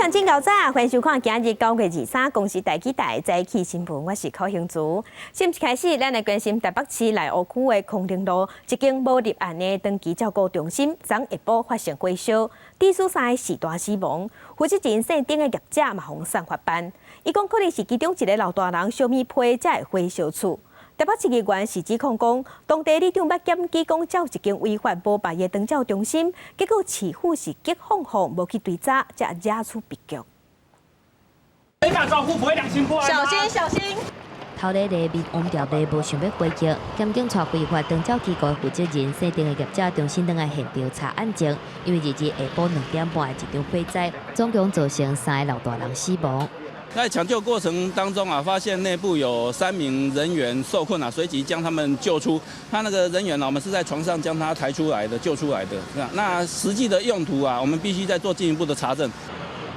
安，真𠢕早，歡迎收看今日9月23公視台語台早起新聞，我是柯興珠。新聞開始，咱來關心台北市內湖區的康寧路一間無立案的長期照顧中心，昨下晡發生火燒，致使三个序大死亡。負責人姓丁的業者嘛予送法辦，伊講可能是其中一个老大人燒物批才會火燒厝。台北市議員是指控講，當地里長捌檢舉講，這有一間違法無牌的長照中心，結果市府是激放放，無去追查，才惹出悲劇。你打招呼不會良心過來小心小心！頭咧咧面黃條咧，無想欲回應。檢警帶違法長照機構負責人姓丁的業者重新轉來現場查案情，因為2日下晡2點半的一場火災，總共造成三个老大人死亡。在搶救過程當中啊，發現內部有三名人員受困啊，隨即將他們救出。他那個人員呢，我們是在床上將他抬出來的，救出來的。那實際的用途啊，我們必須再做進一步的查證。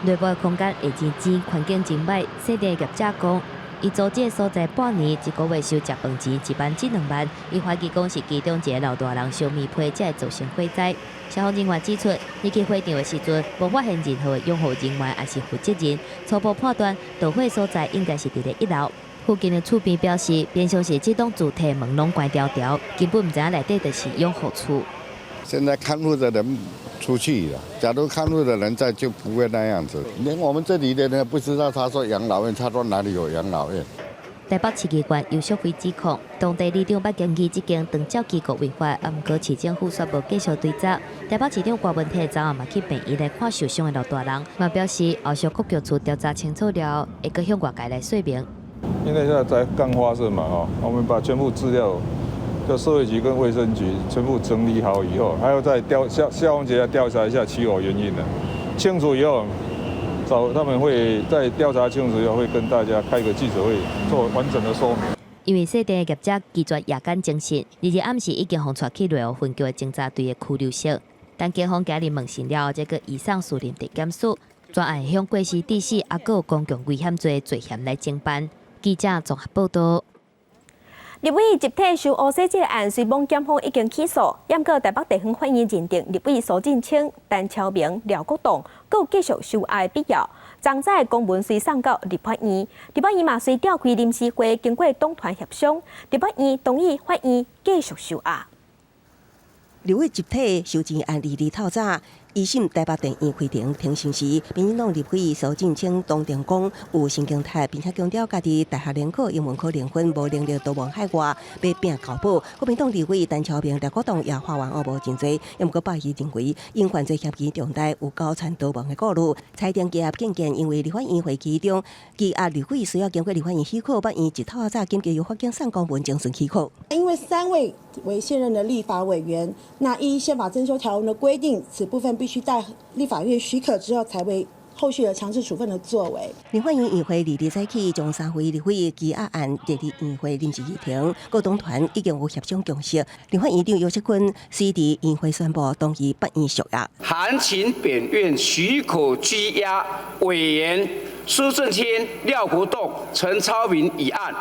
內部的空間會真擠，環境真䆀。姓丁的業者講，伊租這个所在半年，一個月收食飯錢1萬至2萬。伊懷疑講是其中一个老大人燒物批，才會造成火災。消防人員指出，入去火場的時陣，無發現任何養護人員抑是負責人，初步判斷導火所在應該是佇咧一樓。附近的厝邊表示，平常時這棟主體門攏關牢牢，根本毋知影內底就是養護處。現在看護的人出去了，假如看護的人在，就不會那樣子。連我們這裡的人不知道，他說養老院，他說哪裡有養老院。台北市議員游錫堃指控，當地里長捌檢舉這間長照機構違法，啊，毋過市政府煞無繼續追查。台北市長柯文哲昨暗嘛去病院來看受傷的老大人，嘛表示後續國教處調查清楚了後，會閣向外界來說明。因為現在才剛發生嘛，吼，我們把全部資料，就社會局跟衛生局全部整理好以後，還要再調消防局要調查一下起火原因的，清楚以後，找他們會再調查清楚以後，會跟大家開個記者會，做完整的說明。因為姓丁的業者拒絕夜間偵訊，2日暗時已經予帶去內湖分局的偵查隊的拘留室。但警方今日問訊了後，這個移送士林地檢署，專案向過失致死，抑閣有公共危險罪罪嫌來偵辦。記者綜合報道。立委集體收烏紗這个案，雖罔檢方已經起訴，毋過台北地方法院認定立委蘇震清、陳超明、廖國棟，閣有繼續收押的必要。昨早公文隨送到立法院，立法院嘛隨召開臨時會，經過黨團協商，立法院同意法院繼續收押。立委集體收錢案二日透早，一審台北地院開庭聽審時，民進黨立委蘇震清當庭講有神經質，並且強調家己大學聯考英文科零分，無能力逃亡海外，欲拚交保。國民黨立委陳超明、廖國棟也發願無認罪，毋過百疑認為𪜶犯罪嫌疑重大，有交纏逃亡的顧慮。裁定羈押禁見，因為立法院會期中羈押立委需要經過立法院許可，法院一透早緊急由法警送公文偵訊許可。因為三位為現任的立法委員，那依憲法增修條文的規定，此部分必須待立法院許可之後，才為後續的強制處分的作為。立法院院會2日早起將三位立委羈押案列入院會臨時議程，各黨團已經有協商共識。立法院長游錫堃隨佇院會宣布同意法院續押。函請本院許可羈押委員蘇震清、廖國棟、陳超明一案，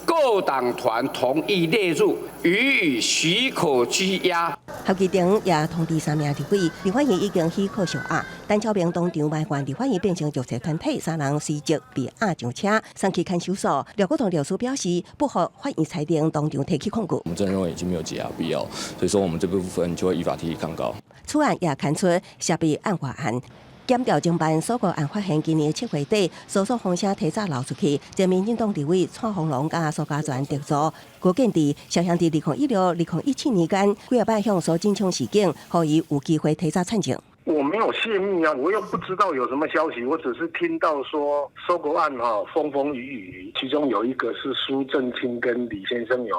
各黨團同意列入予以許可羈押。合議庭也通知三名立委，立法院已經許可續押。陳超明當場埋怨立法院變成弱勢團體，三人隨即被押上車送去看守所。廖國棟律師表示，不服法院裁定，當場提起抗告。我們真認為已經沒有羈押必要，所以說我們這部分就會依法提起抗告。此案也牽出涉密案外案。檢調偵辦收購案發現，今年7月底，搜索風聲提早流出去，前民進黨立委蔡宏龍佮蘇嘉全特助郭建志，涉嫌佇2016、2017年間幾仔擺向蘇貞昌示警，予伊有機會提早參證。我沒有洩密啊，我又不知道有什麼消息，我只是聽到說收購案哈風風雨雨，其中有一個是蘇震清跟李先生有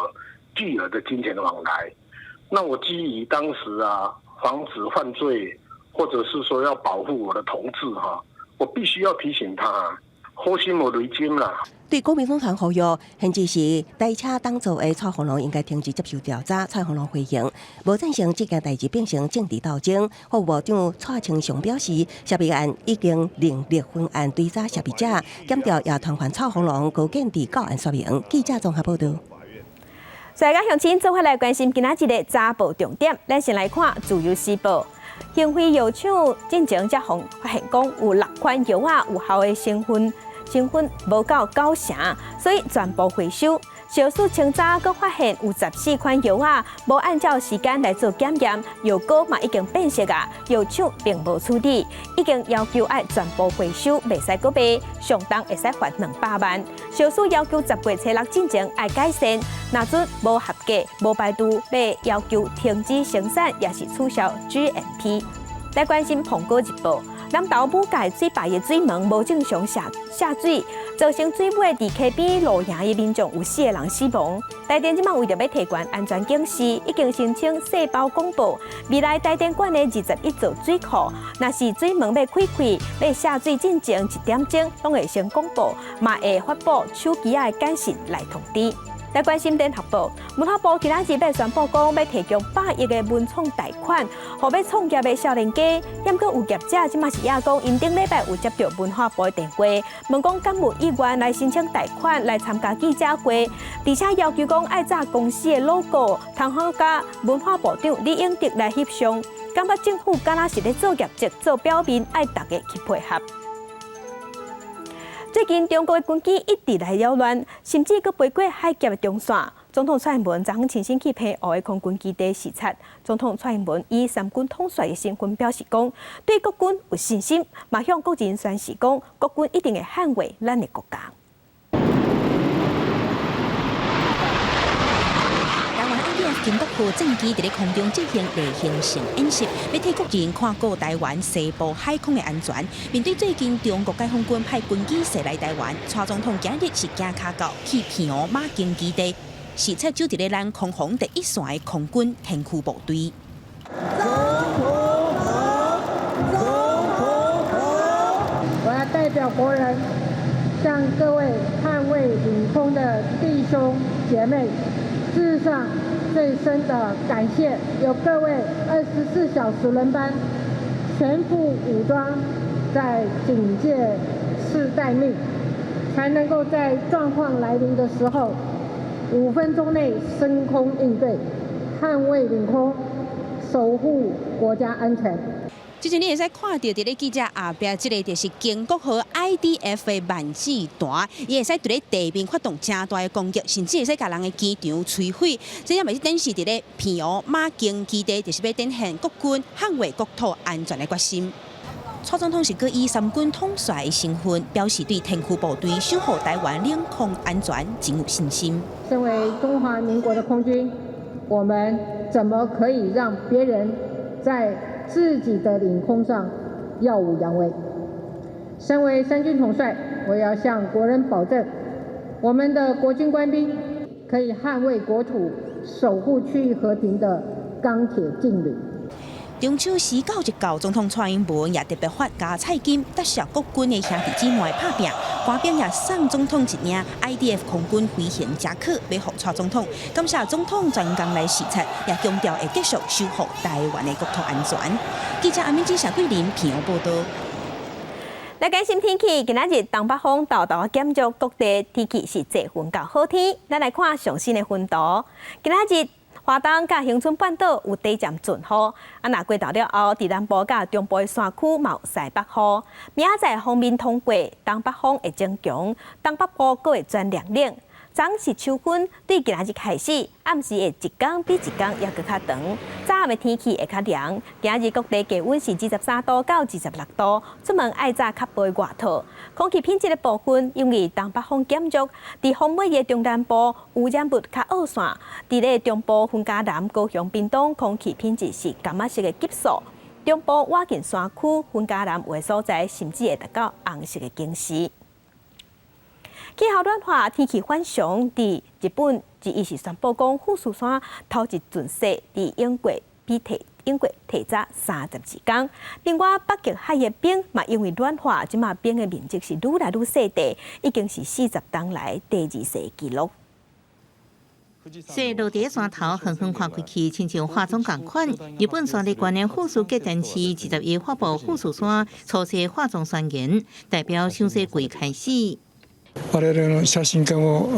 巨額的金錢往來，那我基於當時啊防止犯罪，或者是說要保護我的同志哈，我必須要提醒他，好心無雷金啦。對國民黨團呼籲，現時是台車黨座的蔡宏龍應該停止接受調查。蔡宏龍回應，無贊成這件代誌變成政治鬥爭。法務部長蔡清祥表示，涉密案已經另立分案追查涉密者，檢調也傳喚蔡宏龍高建智到案說明。記者綜合報道。所以，鄉親做伙來關心今仔日的早報重點，咱先來看《自由時報》。興輝藥廠進前才予發現講有六款藥仔有效的成分無夠九成，所以全部回收。小試清早閣發現有14款藥仔無按照時間來做檢驗，藥膏嘛已經變色啊，藥廠並無處理，已經要求愛全部回收，袂使閣賣，上重會使罰200萬。小試要求10月初六進前愛改善，若準無合格，無排除欲要求停止生產，抑是取消 GMP。來關心《蘋果日報》，南投武界水壩的水門無正常下水，造成水尾佇溪邊露營的民眾有四個人死亡。台電這擺為著欲提懸安全警示，已經申請世保公報。未來台電管的21座水庫，若是水門欲開開，欲下水進前1點鐘，攏會先公布，嘛會發布手機仔的簡訊來通知。來關心聯合報，文化部今仔日欲宣布講，欲提供100億的文創貸款，予欲創業的少年家。毋過有業者這馬是也講，𪜶頂禮拜有接著文化部的電話，問講敢有意願來申請貸款來參加記者會，而且要求講愛紮公司的 logo，通好佮文化部長李永得來翕相，感覺政府敢若是咧做業績、做表面，愛逐家去配合。最近中國的軍機一直來擾亂，甚至閣飛過海峽的中線。總統蔡英文昨昏親身去澎湖的空軍基地視察。總統蔡英文以三軍統帥的身份表示講，對國軍有信心，嘛向國人宣示講，國軍一定會捍衛咱的國家。台灣 IDF 經國號戰機佇咧空中進行例行性演習，欲替國人看顧台灣西部海空的安全。面對最近中國解放軍派軍機襲來台灣，蔡總統今日是行跤到去澎湖馬公基地視察，駐佇咧咱空防第一線的空軍天驅部隊。總統好，總統好！我要代表國人，向各位捍衛領空的弟兄姐妹致上最深的感謝，有各位24小時輪班，全副武裝，在警戒室待命，才能夠在狀況來臨的時候，5分鐘內升空應對，捍衛領空，守護國家安全。這陣你會使看著佇咧記者後壁，這个就是經國號 IDF 的萬子彈，伊會使佇咧地面發動誠大的攻擊，甚至會使共人的機場摧毀。這也嘛是展示佇咧澎湖馬公基地，就是欲展現國軍捍衛國土安全的決心。蔡總統是閣以三軍統帥的身份，表示對天驅部隊守護台灣領空安全真有信心。身為中華民國的空軍，我們怎麼可以讓別人在自己的領空上耀武揚威？身為三軍統帥，我要向國人保證，我們的國軍官兵可以捍衛國土、守護區域和平的鋼鐵勁旅。中秋時到一到，總統蔡英文也特別發加菜金，答謝國軍的兄弟姊妹拍拚，官兵也送總統一領 IDF 空軍飛行夾克，欲予蔡總統，感謝總統專工來視察，也強調會繼續守護台灣的國土安全。記者阿敏芝、謝桂林澎湖報道。來關心天氣，今仔日東北風沓沓減弱，各地天氣是濟雲到好天。咱來看上新的雲圖，今仔日花東佮恆春半島有短暫陣雨，啊，若過晝了後，佇南部佮中部的山區嘛有西北雨。明仔載鋒面通過，東北風會增強，東北部閣會轉涼冷。昨是秋分，對今仔日開始，暗時會一工比一工猶閣較長。早暗的天氣會較涼。今仔日各地低溫是23度到26度，出門愛紮較薄的外套。空氣品質的部分，因為東北風減弱，佇風尾的中南部污染物較僫散。佇咧中部、雲嘉南、高雄、屏東，空氣品質是柑仔色的級數。中部倚近山區、雲嘉南有的所在，甚至會達到紅色的警示。氣候暖化，天氣反常。佇日本，伊是宣布講，富士山頭一陣雪，佇英國提早32工。另外，北極海的冰嘛，因為暖化，這馬冰的面積是愈來愈細塊，已經是40冬來第二細紀錄。雪落佇山頭，遠遠看過去，親像化妝仝款。日本山梨縣的富士急電市21發布富士山初雪化妝宣言，代表賞雪季開始。我々の寫真家も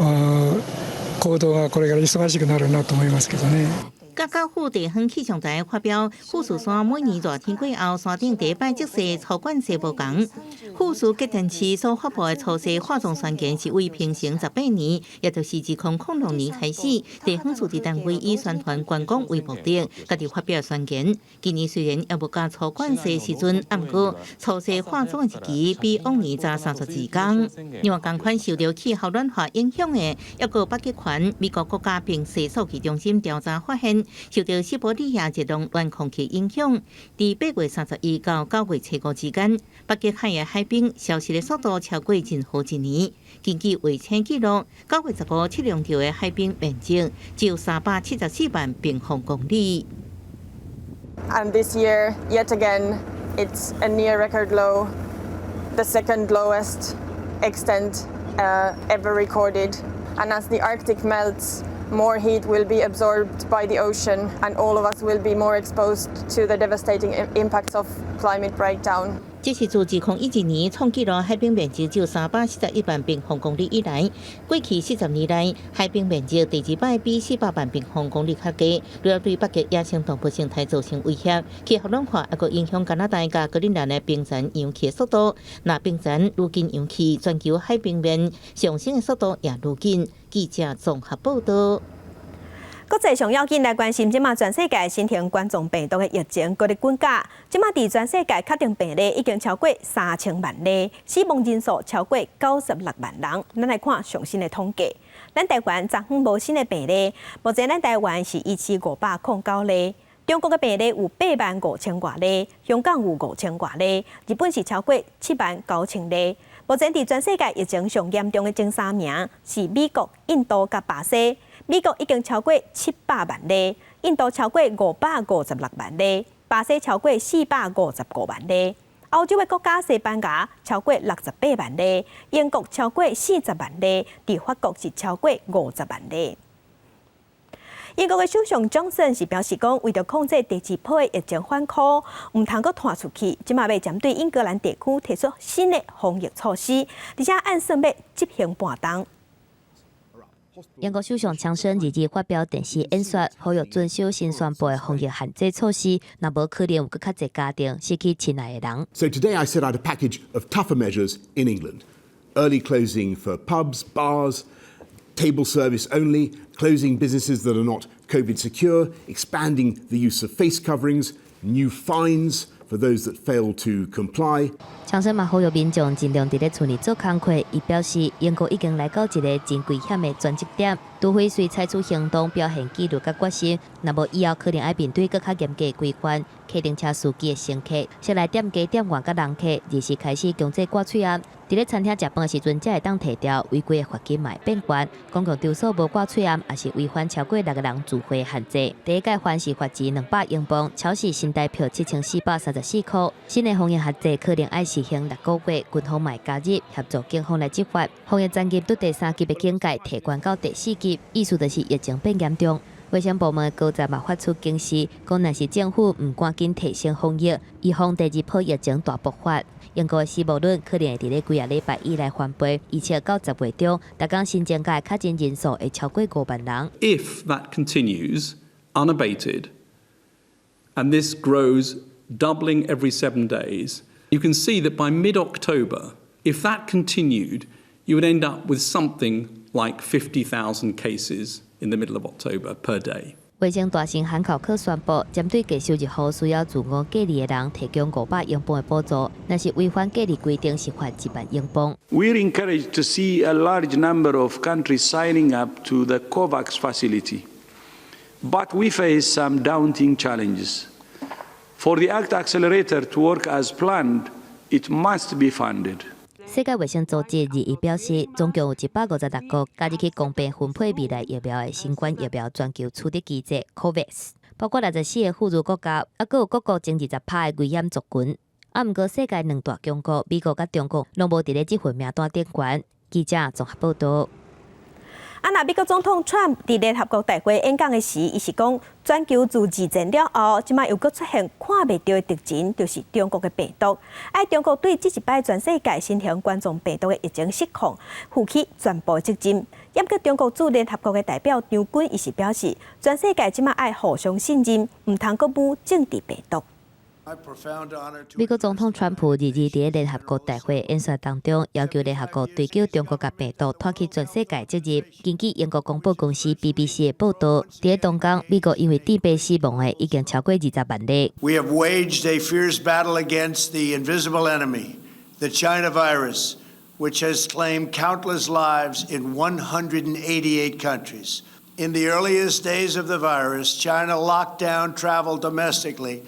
行動がこれから忙しくなるなと思いますけどね。佮教府地方氣象台發表富士山每年熱天過後，山頂第一擺積雪粗冠雪無仝。富士吉田市所發布的粗雪化妝宣言是為平成18年，也就是2006年開始，地方自治單位以宣傳觀光為目的，家己發表宣言。今年雖然猶無到粗冠雪時陣，毋過粗雪化妝的日期比往年早32天。另外，仝款受著氣候暖化影響的，抑閣北極環，美國國家冰雪數據中心調查發現，受著西伯利亞熱浪暖空氣影響，佇8月31到9月初5之間，北極海的海冰消失的速度超過任何一年。根據衛星記錄，9月15測量著的海冰面積只有374萬平方公里。 And this year, yet again, it's a near record low, the second lowest extent ever recorded. And as the Arctic melts, more heat will be absorbed by the ocean, and all of us will be more exposed to the devastating impacts of climate breakdown. 這是自2012年創紀錄海冰面積只有341萬平方公里以來，過去40年來海冰面積第二擺比400萬平方公里較低，除了對北極野生動物生態造成威脅，氣候暖化猶閣影響加拿大佮格陵蘭的冰層融去的速度。若冰層愈緊融去，全球海平面上升的速度也愈緊。記者綜合報道。國際上要緊來關心，這馬全世界新型冠狀病毒的疫情閣咧滾價，這馬佇全世界確定病例已經超過3000萬例，死亡人數超過96萬人。咱來看上新的統計，咱台灣昨昏無新的病例，目前咱台灣是1509例。中國的病例有8萬5千外例，香港有5千外例，日本是超過7萬9千例。目前佇全世界疫情上嚴重的前三名是美國、印度佮巴西。美國已經超過700萬例，印度超過556萬例，巴西超過455萬例。歐洲的國家西班牙超過68萬例，英國超過40萬例，佇法國是超過50萬例。英國的首相強森是表示講，為著控制第二波的疫情反箍，毋通閣拖出去，這馬欲針對英格蘭地區提出新的防疫措施，而且按算欲執行半冬。英國首相強生二日發表電視演說，呼籲遵守新宣布的防疫限制措施，若無可能有閣較濟家庭失去親愛的人。 So today I set out a package of tougher measures in England: early closing for pubs, bars, table service only, closing businesses that are not COVID secure, expanding the use of face coverings, new fines for those that fail to comply. 強生嘛呼籲民眾盡量佇咧厝內做工課。伊表示，英國已經來到一个真危險的轉折點，除非隨採取行動表現紀律佮決心，若無以後可能愛面對閣較嚴格規範。客定車司機的乘客，先來店家店員佮人客，二時開始強制掛喙罨。佇咧餐廳食飯的時陣，才會當提掉，違規的罰金嘛會變懸。公共場所無掛喙罨，也是違反超過六個人聚會限制。第一屆凡是罰錢200英鎊，超市新台票7434塊。新的防疫限制可能愛實行6個月，軍方嘛會加入協助警方來執法。防疫層級對第三級的警戒提懸到第四級，意思就是疫情變嚴重。衛生部門的高層嘛發出警示，講若是政府毋趕緊提升防疫，以防第二波疫情大爆發。英國的死亡率可能會佇咧幾仔禮拜以來翻倍，預測到10月中，逐工新增加的確診人數會超過5萬人。 If that continues unabated, and this grows doubling every 7 days, you can see that by mid-October, if that continued, you would end up with something like 50,000 cases in the middle of October per day. 衛生大臣韓考克宣布，針對低收入戶需要自我隔離的人，提供500英鎊的補助。若是違反隔離規定，是罰1萬英鎊。 We're encouraged to see a large number of countries signing up to the COVAX facility, but we face some daunting challenges. For the ACT Accelerator to work as planned, it must be funded. 世界衛生組織21表示，總共有156國加入去公平分配未來疫苗的新冠疫苗全球取得機制 COVAX，包括64個富裕國家，猶閣有各國前20%的危險族群。啊，毋過世界兩大強國美國佮中國攏無佇咧這份名單頂懸。記者綜合報導。啊，若美國總統川普佇聯合國大會演講的時，伊是講全球自二戰了後，這擺又閣出現看袂著的敵人，就是中國的病毒。愛中國對這一擺全世界新型冠狀病毒的疫情失控，負起全部責任。毋過中國駐聯合國的代表張軍，伊是表示，全世界這擺愛互相信任，毋通閣舞政治病毒。美國總統川普二二佇聯合國大會演說當中，要求聯合國追究中國共病毒拖去全世界責任。根據英國廣播公司 BBC 的報導，佇當工，美國因為致病死亡的已經超過20萬例。 We have waged a fierce battle against the invisible enemy, the China virus, which has claimed countless lives in 188 countries. In the earliest days of the virus, China locked down travel domestically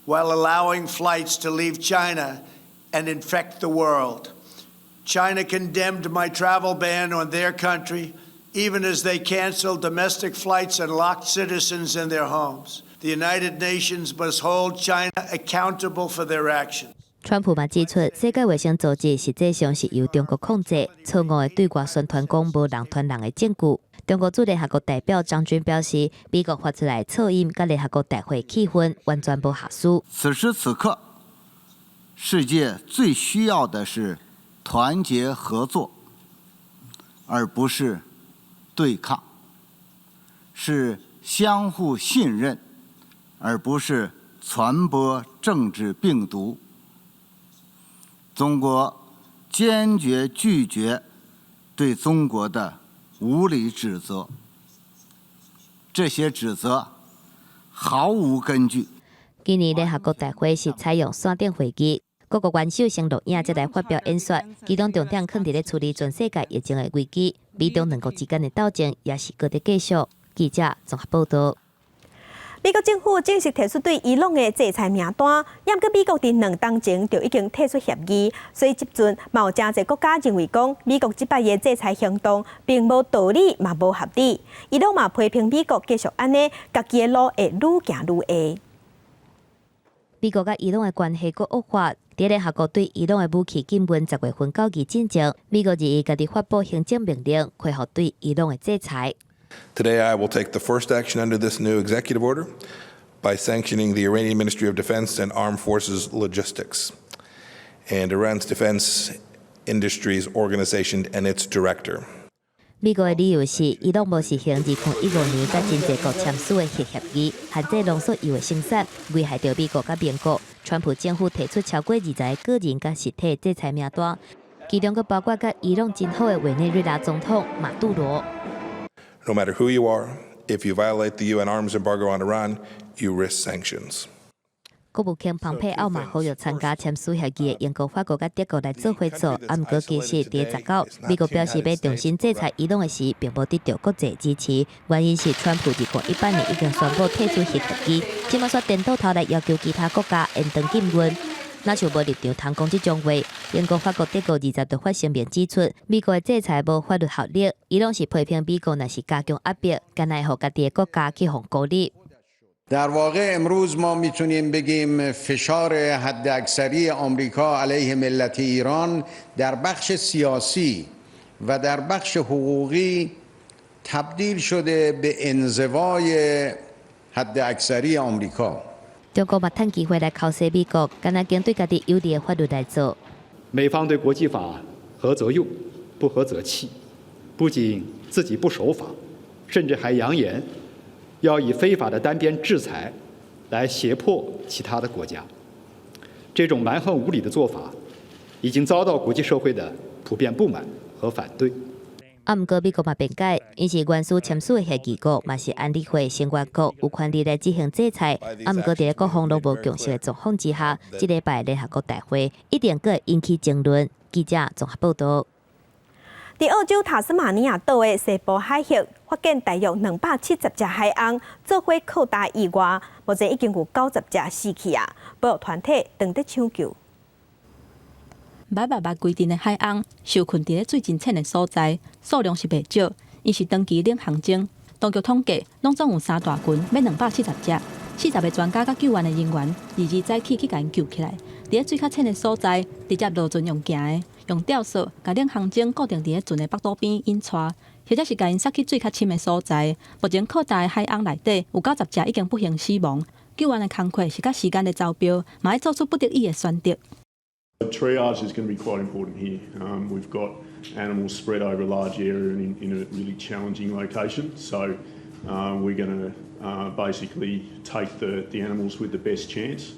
while allowing flights to leave China and infect the world. China condemned my travel ban on their country, even as they canceled domestic flights and locked citizens in their homes. The United Nations must hold China accountable for their actions. 川普嘛指出，世界衛生組織實際上是由中國控制，錯誤的對外宣傳講無人傳人的證據。中國駐聯合國代表張軍表示，美國發出來噪音，佮聯合國大會氣氛完全無合適。此時此刻，世界最需要的是團結合作，而不是對抗；是相互信任，而不是傳播政治病毒。中國堅決拒絕對中國的無理指責，這些指責毫無根據。今年聯合國大會是採用線頂會議，各國元首先錄影再來發表演說，其中重點囥佇咧處理全世界疫情的危機，美中兩國之間的鬥爭也是閣佇繼續。記者綜合報導。美國政府正式提出對伊朗的制裁名單，毋過美國佇2冬前就已經退出協議，所以這陣嘛有誠濟國家認為講，美國這擺的制裁行動並無道理，嘛無合理。伊朗嘛批評美國繼續按呢，家己的路會愈行愈下。美國佮伊朗的關係閣惡化，佇聯合國對伊朗的武器禁運10月份到期進前，美國二二家己發布行政命令，恢復對伊朗的制裁。 Today, I will take the first action under this new executive order by sanctioning the Iranian Ministry of Defense and Armed Forces Logistics and Iran's Defense Industries Organization and its director. 美國的理由是，伊朗無實行2015年佮真濟國簽署的核協議，限制濃縮鈾的生產，危害著美國佮盟國。川普政府提出超過20個個人佮實體制裁名單，其中閣包括佮伊朗真好的委內瑞拉總統馬杜羅。 No matter who you are, if you violate the UN arms embargo on Iran, you risk sanctions. 國務卿蓬佩奧嘛呼籲參加簽署協議的英國、法國佮德國來做伙做，啊，毋過其實佇19，美國表示欲重新制裁伊朗的時，並無得著國際支持，原因是川普2018年已經宣布退出核協議，這馬煞顛倒頭來要求其他國家延長禁運。若像無立場通講這種話，英國、法國、德國20就發聲明指出，美國的制裁無法律效力，伊朗是批評美國若是加強壓迫，敢若會予家己的國家去予孤立。 در واقع امروز ما میتونیم بگیم فشار حداکثری آمریکا علیه ملت ایران در بخش سیاسی و در بخش حقوقی تبدیل شده به انزوای حداکثری آمریکا。中國嘛趁機會來剾洗美國，敢若經對家己有利的法律來做。美方對國際法合則用，不合則棄，不僅自己不守法，甚至還揚言要以非法的單邊制裁來脅迫其他的國家。這種蠻橫無理的做法，已經遭到國際社會的普遍不滿和反對。啊，毋過美國嘛辯解，𪜶是原始簽署的協議國，嘛是安理會成員國，有權利來執行制裁。啊，毋過佇咧各方攏無共識的狀況之下，這禮拜聯合國大會一定閣會引起爭論。記者綜合報導。佇澳洲塔斯馬尼亞島的西部海域，發現大約270隻海鵪做伙擴大以外，目前已經有90隻死去啊！保育團體正佇搶救。密密密規陣的海鵪受困佇咧水真淺的所在，數量是袂少。𪜶是長期領航中，當局統計，攏總有三大群，欲270隻。40個專家佮救援的人員，二二早起去共𪜶救起來。佇咧水較淺的所在，直接落船用行的，用吊索共領航鐘固定佇咧船的腹肚邊引帶。或者是共𪜶殺去水較深的所在。目前擴大的海魟內底有90隻已經不幸死亡。救援的工課是佮時間咧走標，嘛愛做出不得已的選擇。 Triage is going to be quite important here. We've got animals spread over a large area and in a really challenging location. So we're going to basically take the animals with the best chance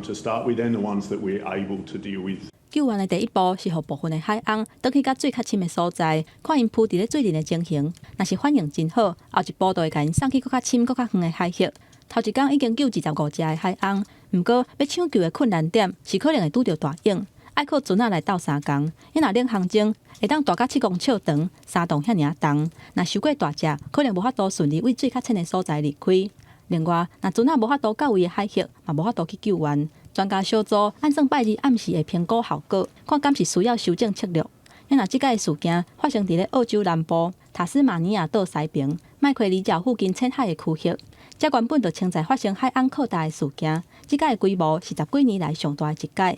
to start with and the ones that we're able to deal with. 救援的第一步是予部分的海魟轉去佮水較深的所在，看𪜶浮佇咧水面的情形。若是反應真好，後一步就會共𪜶送去閣較深、閣較遠的海域。頭一工已經救25隻的海魟，毋過欲搶救的困難點是可能會拄著大湧，愛靠船仔來鬥相共。伊若領航鐘會當大甲7公尺長，3噸遐爾重。若傷過大隻，可能無法度順利對水較淺的所在離開。另外，若船仔無法度到位的海域，嘛無法度去救援。專家小組按算拜二暗時會評估效果，看敢是需要修正策略。若這擺的事件發生佇咧澳洲南部塔斯馬尼亞島西爿麥奎里角附近淺海的區域，這原本就潛在發生海魟擴大的事件，這擺的規模是十幾年來上大的一擺。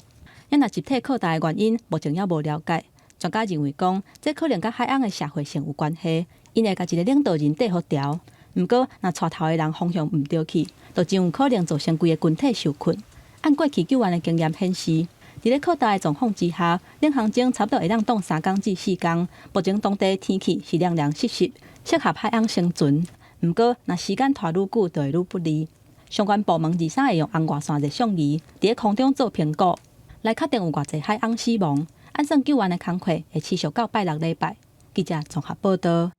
若集體擴大的原因，目前猶無了解。專家認為講，這可能佮海魟的社會性有關係，𪜶會共一個領導人綴予牢。毋過，若帶頭的人方向毋對去，就真有可能造成規個群體受困。按過去救援的經驗顯示，佇咧擴大的狀況之下，領航鐘差不多會當擋3工至4工。目前當地天氣是涼涼濕濕，適合海魟生存。毋過，若時間拖愈久，就會愈不利。相關部門23會用紅外線熱像儀佇咧空中做評估，來確定有偌濟海魟死亡。按算救援的工課會持續到拜六禮拜。記者綜合報道。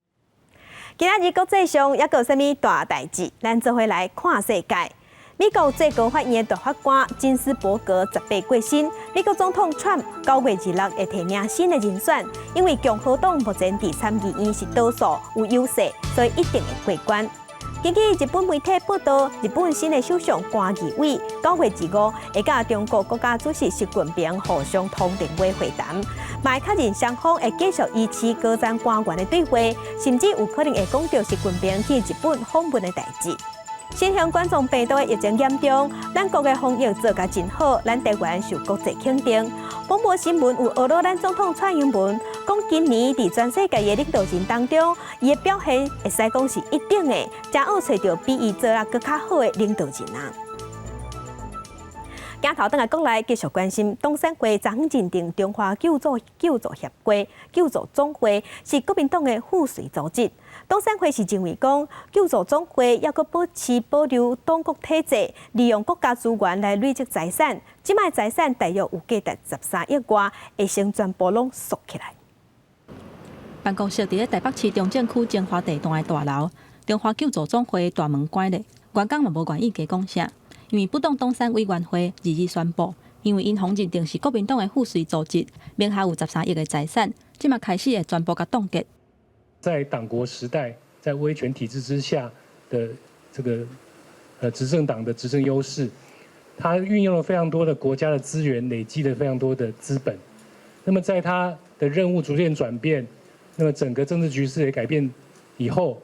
今仔日國際上猶閣有啥物大代誌？咱做伙來看世界。美國最高法院大法官金斯伯格18過身，美國總統川普9月26會提名新的人選，因為共和黨目前佇參議院是多數有優勢，所以一定會過關。根據日本媒體報道，日本新的首相菅義偉9月25會佮中國國家主席習近平互相通電話會談，嘛會確認雙方會繼續維持高層官員的對話，甚至有可能會講著習近平去日本訪問的代誌。新型冠狀病毒的疫情嚴重，咱國的防疫做甲真好，咱台灣受國際肯定。彭博新聞有呵咾咱總統蔡英文講，今年佇全世界的領導人當中，伊的表現會使講是一等的，誠少揣著比伊做得閣較好的領導人啊。鏡頭轉來國內繼續關心董山會昨昏認定中華救助救助協會救助總會是國民黨的附隨組織。董山會是認為講救助總會猶閣保持保留黨國體制，利用國家資源來累積財產，這擺財產大約有價值13億外，會先全部攏鎖起來。辦公室佇咧台北市中正區精華地段的大樓，中華救助總會大門關咧，員工嘛無願意加講啥。因為不黨東山委員會二日宣布，因為𪜶予認定是國民黨的附隨組織，名下有十三億的財產，這馬開始會全部共凍結。在黨國時代，在威權體制之下的這個執政黨的執政優勢，他運用了非常多的國家的資源，累積了非常多的資本。那麼在他的任務逐漸轉變，那麼整個政治局勢也改變以後，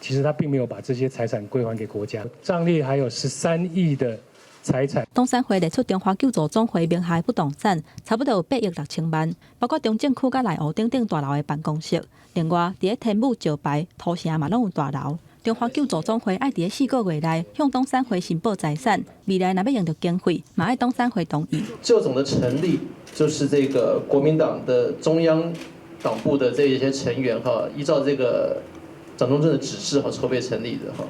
其實他並沒有把這些財產歸還給國家，帳列還有13億的財產。董山會列出中華救助總會名下的不動產，差不多有8億6千萬，包括中正區佮內湖等等大樓的辦公室。另外，佇咧天母、石牌、土城嘛攏有大樓。中華救助總會愛佇咧4個月內向董山會申報財產，未來若欲用著經費，嘛愛董山會同意。救總的成立，就是這個國民黨的中央黨部的這一些成員哈，依照這個蔣中正的指示哈，籌備成立的哈。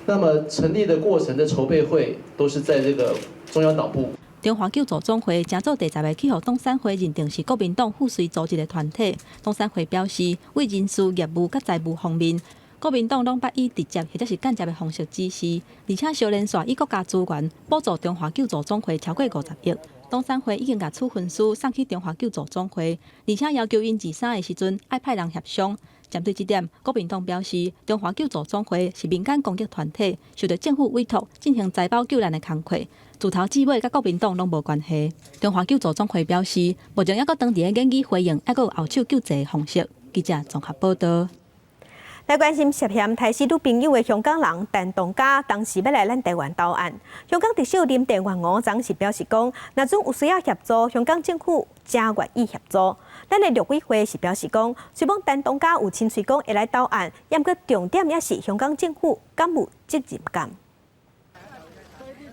那麼成立的過程的籌備會都是在這個中央黨部。中華救助總會正做第10個去予董山會認定是國民黨附隨組織的團體。董山會表示，對人事、業務佮財務方面，國民黨攏捌以直接或者是間接的方式指示，而且相連紲以國家資源補助中華救助總會超過50億。董山會已經共處分書送去中華救助總會，而且要求𪜶23的時陣愛派人協商。針對這點，國民黨表示，中華救助總會是民間公益團體，受著政府委託進行財寶救難的工課，自頭至尾佮國民黨攏無關係。中華救助總會表示，目前猶閣當佇咧研擬回應，猶閣有後手救濟的方式。記者綜合報道。來關心涉嫌刣死女朋友的香港人陳同佳，當時欲來咱台灣投案。香港特首林鄭月娥昨昏表示講，若準有需要協助，香港政府誠願意協助。咱的陸委會是表示講，雖罔陳東家有親喙講會來投案，毋過重點也是香港政府敢有責任感。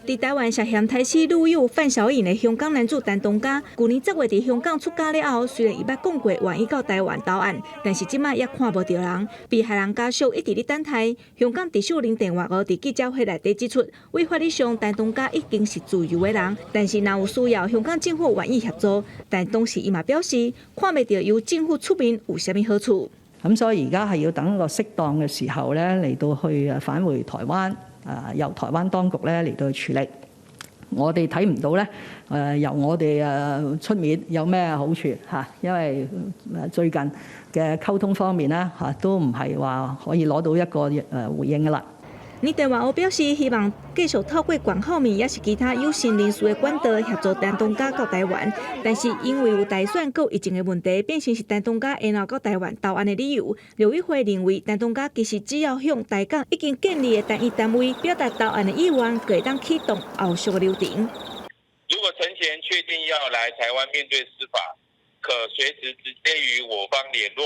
佇台灣涉嫌刣死女友范小穎的香港男子陳東家，舊年10月佇香港出監了後，雖然伊捌講過願意到台灣投案，但是這擺猶看無著人。被害人家屬一直咧等待。香港特首林鄭月娥佇記者會內底指出，對法律上陳東家已經是自由的人，但是若有需要，香港政府願意協助。但同時伊嘛表示，看袂著由政府出面有啥物好處。咁所以而家係要等一個適當嘅時候咧，嚟到去返回台灣。由台灣當局咧嚟到處理，我哋睇唔到咧，由我哋出面有咩好處嚇？因為最近嘅溝通方面咧嚇，都唔係話可以攞到一個回應㗎啦。林鄭月娥表示，希望繼續透過各方面，抑是其他有心人士的管道協助陳東家到台灣，但是因為有大選閣疫情的問題，變成是陳東家延後到台灣投案的理由。陸委會認為，陳東家其實只要向台港已經建立的單一單位表達投案的意願，就會當啟動後續的流程。如果陳賢確定要來台灣面對司法，可隨時直接與我方聯絡，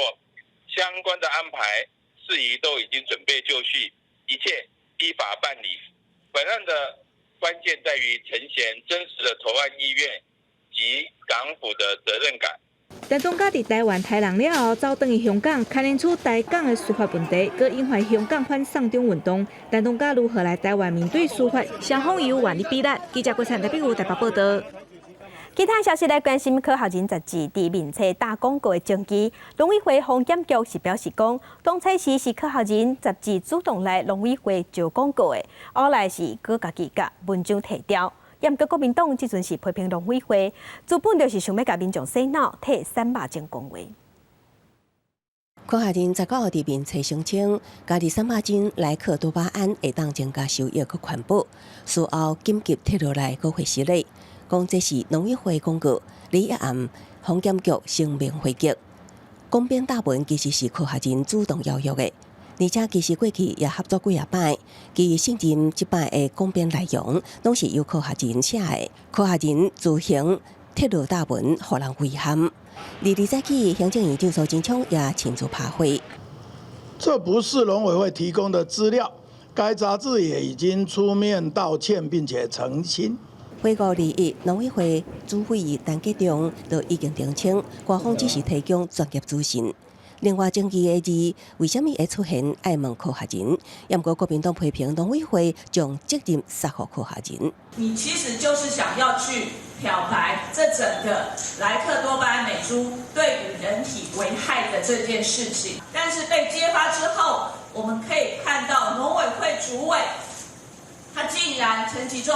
相關的安排事宜都已經準備就緒，一切依法辦理。本案的關鍵在於陳賢真實的投案意願及港府的責任感。陳東家佇台灣刣人了後，走轉去香港，牽連出台港的司法問題，閣引發香港反送中運動。陳東家如何來台灣面對司法？雙方猶原咧比力。記者郭燦台北有台北報道。其他消息來關心，科學人雜誌佇面冊打廣告的爭議，農委會風檢局是表示講，當初時是科學人雜誌主動來農委會招廣告的，後來是閣家己共文章提掉。毋過國民黨這陣是批評農委會，資本就是想欲共民眾洗腦，替瘦肉精講話。科學人19號佇面冊聲稱，加佇瘦肉精萊克多巴胺會當增加收益閣環保，事後緊急撤落來閣回失禮。講這是農委會廣告，禮一暗風檢局聲明回擊，講編大文其實是科學人主動邀約的，而且其實過去也合作幾仔擺，其信任這擺的講編內容攏是由科學人寫的，科學人自行撤落大文，予人遺憾。二日早起，行政院長蘇貞昌也親自拍火。這不是農委會提供的資料，該雜誌也已經出面道歉並且澄清。回顧21，農委會主委陳吉仲就已經澄清，官方只是提供專業資訊。另外，爭議的字為啥物會出現？愛問科學人，毋過國民黨批評農委會將責任推予科學人。你其實就是想要去漂白這整個萊克多巴胺美豬對於人體危害的這件事情，但是被揭發之後，我們可以看到農委會主委他竟然陳吉仲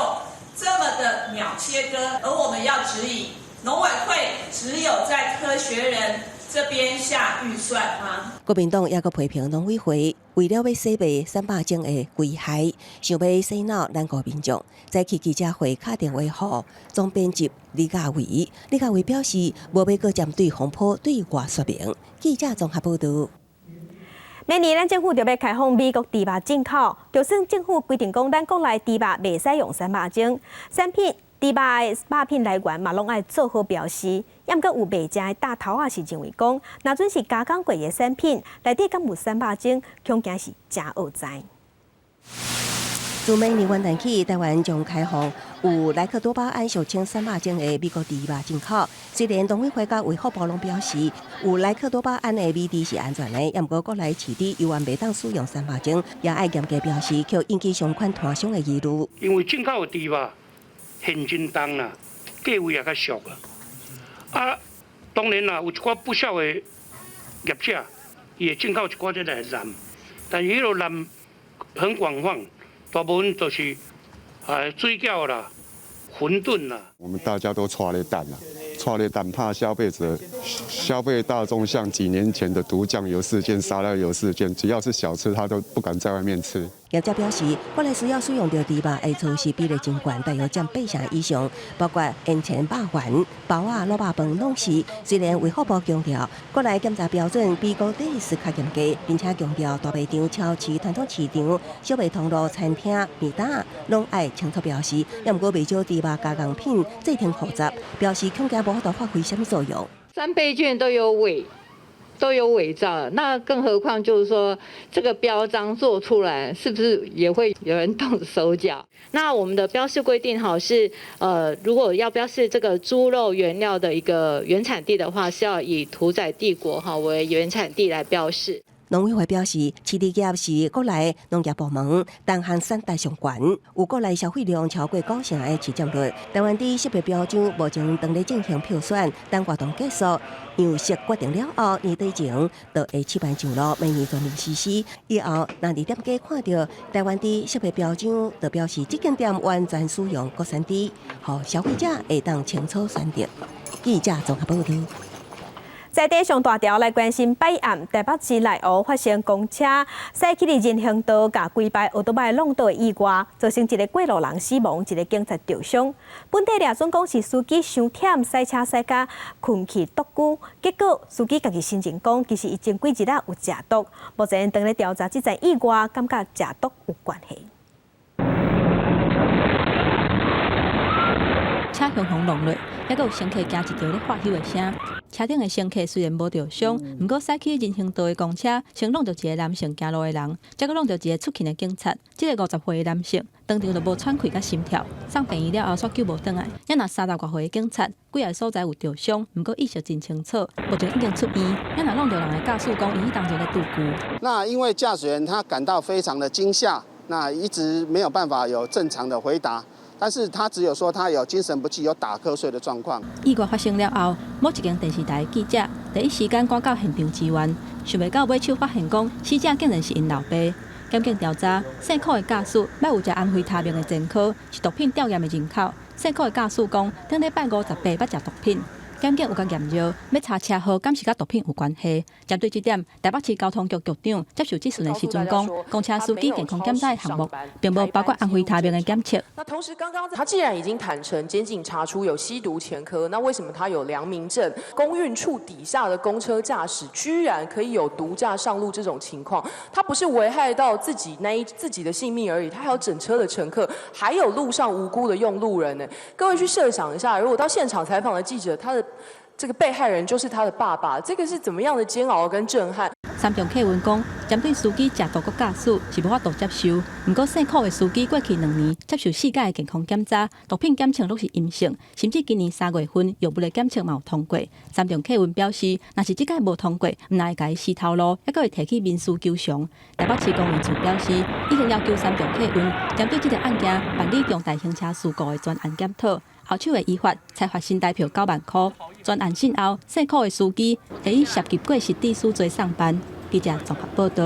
這麼的秒切割，而我們要質疑農委會只有在科學人這邊下預算嗎？國民黨也閣批評農委會為了欲洗白瘦肉精的危害，想欲洗腦咱國民眾。早起記者會敲電話予總編輯李家維，李家維表示無欲閣針對風波對外說明。記者綜合報道。明年咱政府就欲開放美國豬肉進口，就算政府規定講，咱國內豬肉袂使用瘦肉精產品，豬肉的肉品來源嘛，攏愛做好標示。毋過有賣食的大頭仔是認為講，若準是加工過的產品，內底敢有瘦肉精，恐驚是誠惡哉。自明年元旦起，台灣將開放有萊克多巴胺俗稱瘦肉精的美國豬肉進口。雖然農委會佮衛福部攏表示，有萊克多巴胺的美豬是安全的，毋過國內飼豬猶原袂當使用瘦肉精，也愛嚴格標示，予引起相關攤商的疑慮。因為進口的豬肉現真重啦，價位也較俗啊。啊，當然啦，有一寡不肖的業者，伊會進口一寡這來濫，但是彼個濫很廣泛。大部分都是水餃啦、餛飩啦。我們大家都剉咧等啦，剉咧等，怕消費者、消費大眾像幾年前的毒醬油事件、沙拉油事件，只要是小吃，他都不敢在外面吃。業者表示，國內需要使用著豬肉的措施比例真懸，大約佔80%以上，包括煙腸肉圓、包仔、滷肉飯攏是。雖然衛福部強調，國內檢查標準比國際是較嚴格，並且強調大賣場、超市、傳統市場、小賣通路、餐廳、麵檔攏愛清楚標示。抑毋過袂少豬肉加工品製程複雜，標示恐驚無法度發揮啥物作用。三倍券都有偽造，那更何況就是說，這個標章做出來，是不是也會有人動手腳？那我們的標示規定，哈是，如果要標示這個豬肉原料的一個原產地的話，是要以屠宰地國哈為原產地來標示。農委會表示，飼豬業是國內農業部門單項產值上懸，有國內消費量超過9成的市佔率。台灣豬識別標章目前正咧進行票選，等活動結束，樣式決定了後，年底前就會試辦上路，明年全面實施。以後，若佇店家看著台灣豬識別標章，就表示這間店完全使用國產豬，予消費者會當清楚選擇。記者綜合報導。在地上大條來關心弊案，台北市內湖發生公車駛去佇人行道，共規排歐多擺挵倒的意外，造成一个過路人死亡，一个警察著傷。本地掠準講是司機傷忝，駛車駛甲睏去篤龜，結果司機家己承認講，其實伊前幾日仔有食毒。目前正咧調查這樁意外，敢佮食毒有關係。車雄雄挵落，猶閣有乘客驚一著咧發唏的聲。車頂的乘客雖然無著傷，毋過駛去人行道的公車先挵著一个男性行路的人，再閣挵著一个出勤的警察。這个50歲的男性當場就無喘氣佮心跳，送病院了後煞救無轉來。猶若30外歲的警察，幾个所在有著傷，毋過意識真清楚，目前已經出院。猶若挵著人的駕駛講，伊當陣咧拄龜。那因為駕駛員他感到非常的驚嚇，那一直沒有辦法有正常的回答。但是他只有說他有精神不濟、有打瞌睡的狀況。意外發生了後，某一間電視台的記者第一時間趕到現場支援，想袂到尾手發現講死者竟然是𪜶老爸。檢警調查，姓柯的駕駛捌有食安非他命的前科，是毒品調驗的人口。姓柯的駕駛講，頂禮拜58捌食毒品。檢警有共驗尿，欲查車禍敢是佮毒品有關係。針對這點，台北市交通局局長接受質詢的時陣講，公車司機健康檢查的項目，並無包括安非他命的檢測。那同時，剛剛他既然已經坦承檢警查出有吸毒前科，那為什麼他有良民證？公運處底下的公車駕駛居然可以有毒駕上路這種情況？他不是危害到自己自己的性命而已，他還有整車的乘客，還有路上無辜的用路人呢。各位去設想一下，如果到現場採訪的記者，他的這個被害人就是他的爸爸，這個是怎麼樣的煎熬跟震撼？三重客運講，針對司機食毒閣駕駛是無法度接受。毋過姓柯的司機過去2年接受4擺的健康檢查，毒品檢測攏是陰性，甚至今年3月份藥物的檢測嘛有通過。三重客運表示，若是這擺無通過，毋但會共伊死頭路，猶閣會提起民事求償。台北市公安處表示，已經要求三重客運針對這個案件辦理重大行車事故的專案檢討。後手會依法裁罰新台票9萬箍。專案訊後，姓柯的司機會以涉及過失致死罪送辦。記者綜合報導。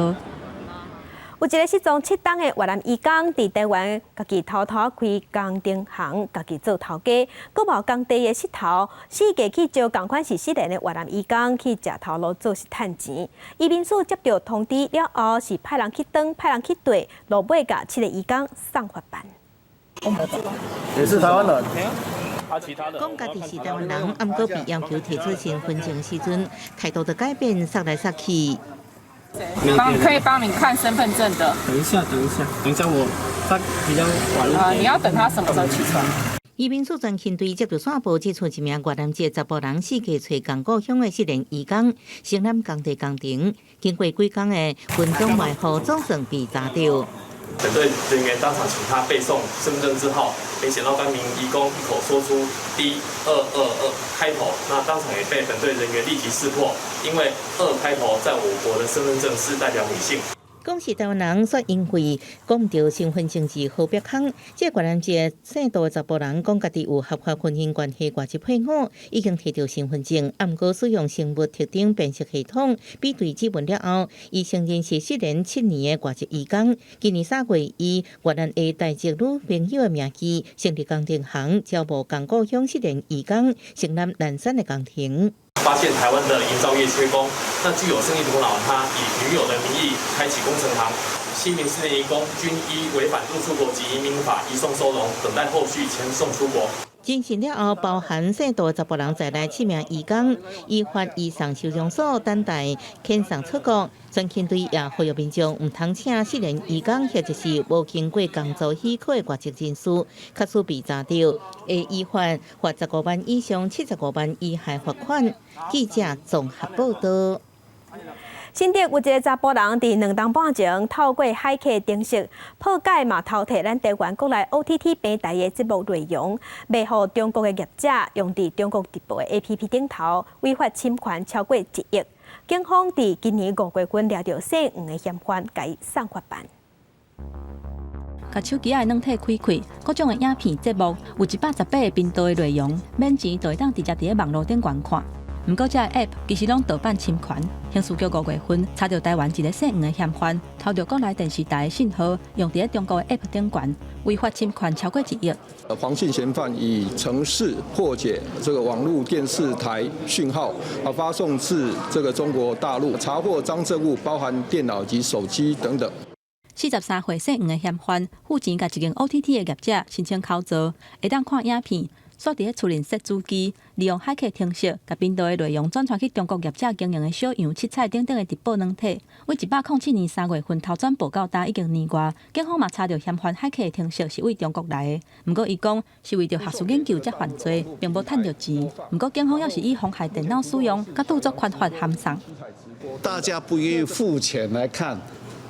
有一个失蹤7冬的越南移工，佇台灣家己偷偷開工程行，家己做頭家，閣無工地的穡頭，四界去招仝款是失聯的越南移工去食頭路做事趁錢。移民署接著通知了後，是派人去轉，派人去綴，落尾共7个移工送法辦。也是台灣人。講家己是台灣人，毋過被要求提出身份證時陣，態度就改變，捒來捒去。幫可以幫你看身份證的。等一下，等一下，等一下，我他比較晚一點。你要等他什麼時候起床？移民署專勤隊接著線報，這厝一名越南籍查埔人四界揣仝故鄉的失聯移工，承攬工地工程，經過幾工的跟蹤埋伏，總算被查著。本隊人員當場請他背誦身份證字號，沒想到該名移工一口說出 D222 開頭，那當場也被本隊人員立即識破，因為2開頭在我國的身份證是代表女性。講是台灣人，卻因為講毋著身份證字號別空。這個越南籍姓杜的查埔人講家己有合法婚姻關係外籍配偶，已經提著身份證，毋過使用生物特徵辨識系統比對指紋了後，伊承認是失聯7年的外籍移工。今年3月，以越南的台籍女朋友的名義成立工程行，招募仝故鄉失聯移工，承攬南山的工程。發現台灣的營造業缺工，那具有生意頭腦，他以女友的名義開啟工程行，7名失聯移工均依違反入出國及移民法移送收容，等待後續遣送出國。偵訊了後，包含姓杜查埔人在內七名移工，依法移送收容所等待遣送出國。全勤隊也呼籲民眾毋通請失聯移工，或者是無經過工作許可的外籍人士，假使被查著，會依法罰15萬以上75萬以下罰款。記者綜合報道。新竹有一个查埔人，佇2冬半前透過駭客程式破解嘛偷提咱台灣國內 OTT 平台的節目內容，賣予中國的業者用佇中國直播的 APP 頂頭，違法侵權超過1億。警方佇今年5月份掠著姓黃的嫌犯，共伊送法辦。共手機仔的軟體開開，各種的影片節目有118個頻道的內容，免錢就會當直接佇咧網路頂觀看。毋過，這个 App 其實攏盜版侵權。刑事局5月份查著台灣一个姓黃的嫌犯，偷著國內電視台的信號，用佇咧中國的 App 頂懸，違法侵權超過1億。黃姓嫌犯以程式破解這個網絡電視台訊號，啊，發送至這個中國大陸，查獲贓證物，包含電腦及手機等等。43歲姓黃的嫌犯，付錢共一間 OTT 的業者申請口座，會當看影片。煞佇咧厝內設主機，利用駭客程式，共頻道的內容轉傳去中國業者經營的小楊七彩等等的直播軟體。對107年3月份偷轉報到今已經年外，警方嘛查著嫌犯駭客的程式是對中國來的。毋過伊講是為著學術研究才犯罪，並無趁著錢。毋過警方猶是以妨害電腦使用，佮著作權法函送。大家不願意付錢來看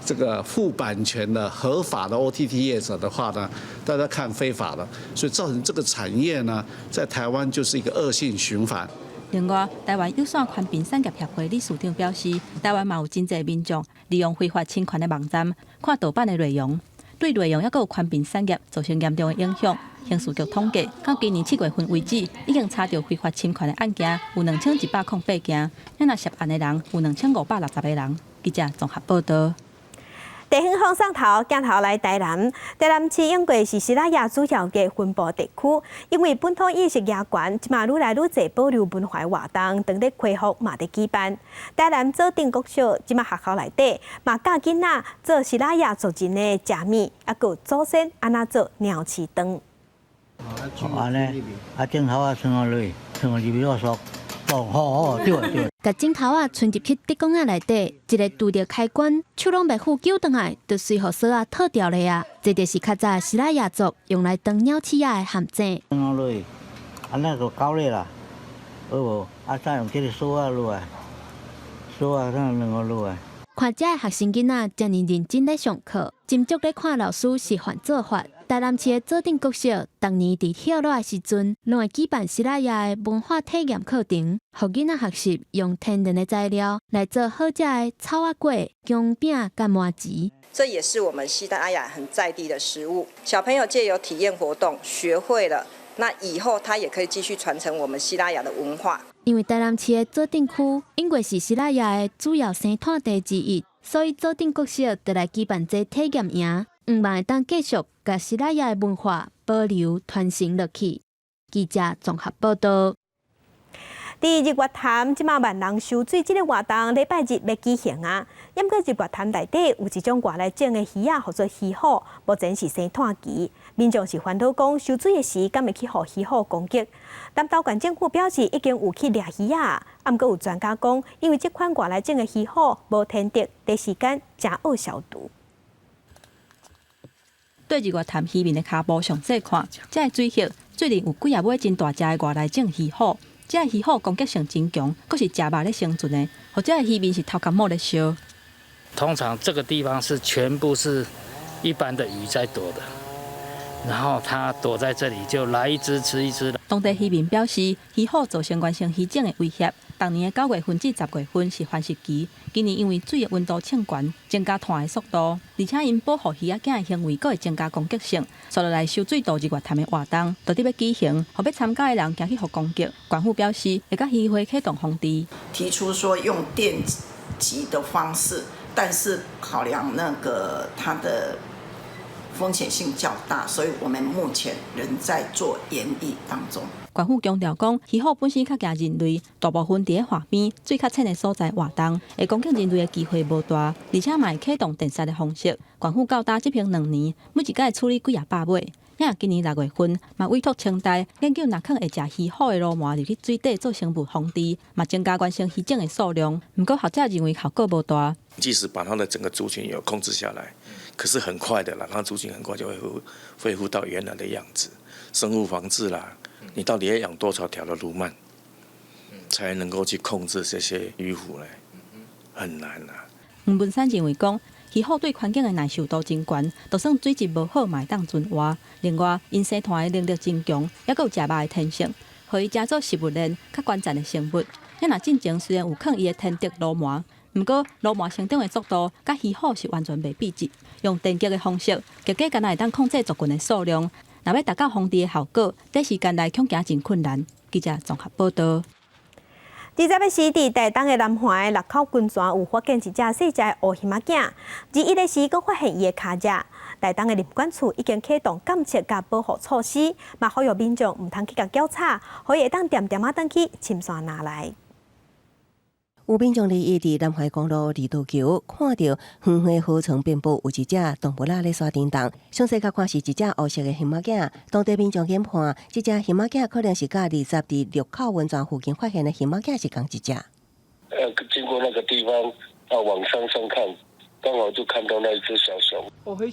這個付版權的合法的 OTT 業者的話呢，大家看非法的，所以造成這個產業呢，在台灣就是一個惡性循環。另外，台灣有線寬頻產業協會理事長表示，台灣嘛有真濟民眾利用非法侵權的網站看盜版的內容，對內容抑閣有寬頻產業造成嚴重的影響。刑事局統計，到今年7月份為止，已經查著非法侵權的案件有2108件，若涉案的人有2560個人。記者綜合報道。地方放送頭鏡頭來台南，台南市永過是西拉雅主要的分布地區，因為本土意識也懸，這馬愈來愈濟保留文化活動，當咧恢復嘛佇舉辦。台南祖頂國小這馬學校內底嘛教囡仔做西拉雅族人的食物，抑閣有祖先按怎做鳥鼠湯。按呢，啊鏡頭啊穿落去，穿入去我說，哦好好對對。共指頭仔伸入去竹管仔內底，一个拄著開關，手攏袂赴救轉來，就隨予鎖仔脫掉咧啊！這就是較早西拉雅族用來當鳥鼠仔的陷阱。穿落去，啊那就夠咧啦，好無？啊再用這个鎖仔落來，鎖仔再兩个落來。看這个學生囡仔遮爾認真咧上課，斟酌咧看老師示範做法。台南市的祖頂國小，逐年佇歇熱的時陣，攏會舉辦西拉雅的文化體驗課程，予囡仔學習用天然的材料來做好食的草仔粿、薑餅佮麻糍。這也是我們西拉雅很在地的食物。小朋友借由體驗活動，學會了，那以後他也可以繼續傳承我們西拉雅的文化。因為台南市的祖頂區，永過是西拉雅的主要生產地之一，所以祖頂國小就來舉辦這體驗營。向望會當繼續共西拉雅的文化保留傳承落去。記者綜合報道。佇日月潭，這馬萬人收水這个活動，禮拜日欲舉行啊。毋過日月潭內底有一種外來種的魚仔，號做魚虎，目前是生湠期。民眾是煩惱講，收水的時敢會去予魚虎攻擊。南投縣政府表示已經有去掠魚仔，啊，毋過有專家講，因為這款外來種的魚虎無天敵，第一時間誠愛消除。對日月潭漁民的跤步上細看，這个水域最近有幾仔尾真大隻的外來種魚虎，這个魚虎攻擊性真強，閣是食肉咧生存的，予這个漁民是頭殼毛咧燒。通常這個地方是全部是一般的魚在躲的，然後它躲在這裡就來一隻吃一隻。當地漁民表示，魚虎造成原生魚種的威脅。逐年的9月份至10月份是繁殖期，今年因為水的溫度升懸，增加湠的速度，而且𪜶保護魚仔囝的行為閣會增加攻擊性。紲落來收水渡日月潭的活動，就佇欲舉行，予欲參加的人驚去予攻擊。縣府表示會佮漁會啟動防治，提出說用電擊的方式，但是考量那個它的風險性較大，所以我們目前仍在做研議當中。縣府強調講，魚虎本身較驚人類，大部分佇咧岸邊水較淺的所在活動，會攻擊人類的機會無大，而且嘛會啟動電殺的方式。縣府到今執行2年，每一擺處理幾仔百尾。遐今年6月份嘛委託清大研究，若囥會食魚虎的鱸鰻入去水底做生物防治，嘛增加原生魚種的數量。毋過學者認為效果無大。即使把它的整個族群有控制下來，可是很快的啦，它族群很快就會恢復到原來的樣子。生物防治啦，你到底要養多少條的鱸鰻，才能夠去控制這些魚虎呢？很難啊。吳文山認為講，魚虎對環境的耐受度真懸，就算水質無好，嘛會當存活。另外，𪜶生湠的能力真強，猶閣有食肉的天性，予伊成做食物鏈較關鍵的生物。遐若進前雖然有囥伊的天敵鱸鰻，毋過鱸鰻成長的速度，佮魚虎是完全袂比的。用電擊的方式，結果敢若會當控制族群的數量。若欲達到防治的效果，短時間內恐驚真困難。記者綜合報導。20日時，佇台東的南環六口溫泉有發現一隻細隻的烏熊仔囝，21日時，閣發現伊的跤跡。台東的林管處已經啟動監測佮保護措施，嘛呼籲民眾毋通去共攪吵，予伊會當恬恬仔轉去深山林內。有民眾佇佇南環公路二道橋看著遠遠河床邊部有一隻動物仔咧山頂動，詳細共看是一隻烏色的熊仔囝。當地民眾研判，這隻熊仔囝可能是佮20佇六口溫泉附近發現的熊仔囝是仝一隻。經過那個地方，啊，往山上看，剛好就看到那一隻小熊。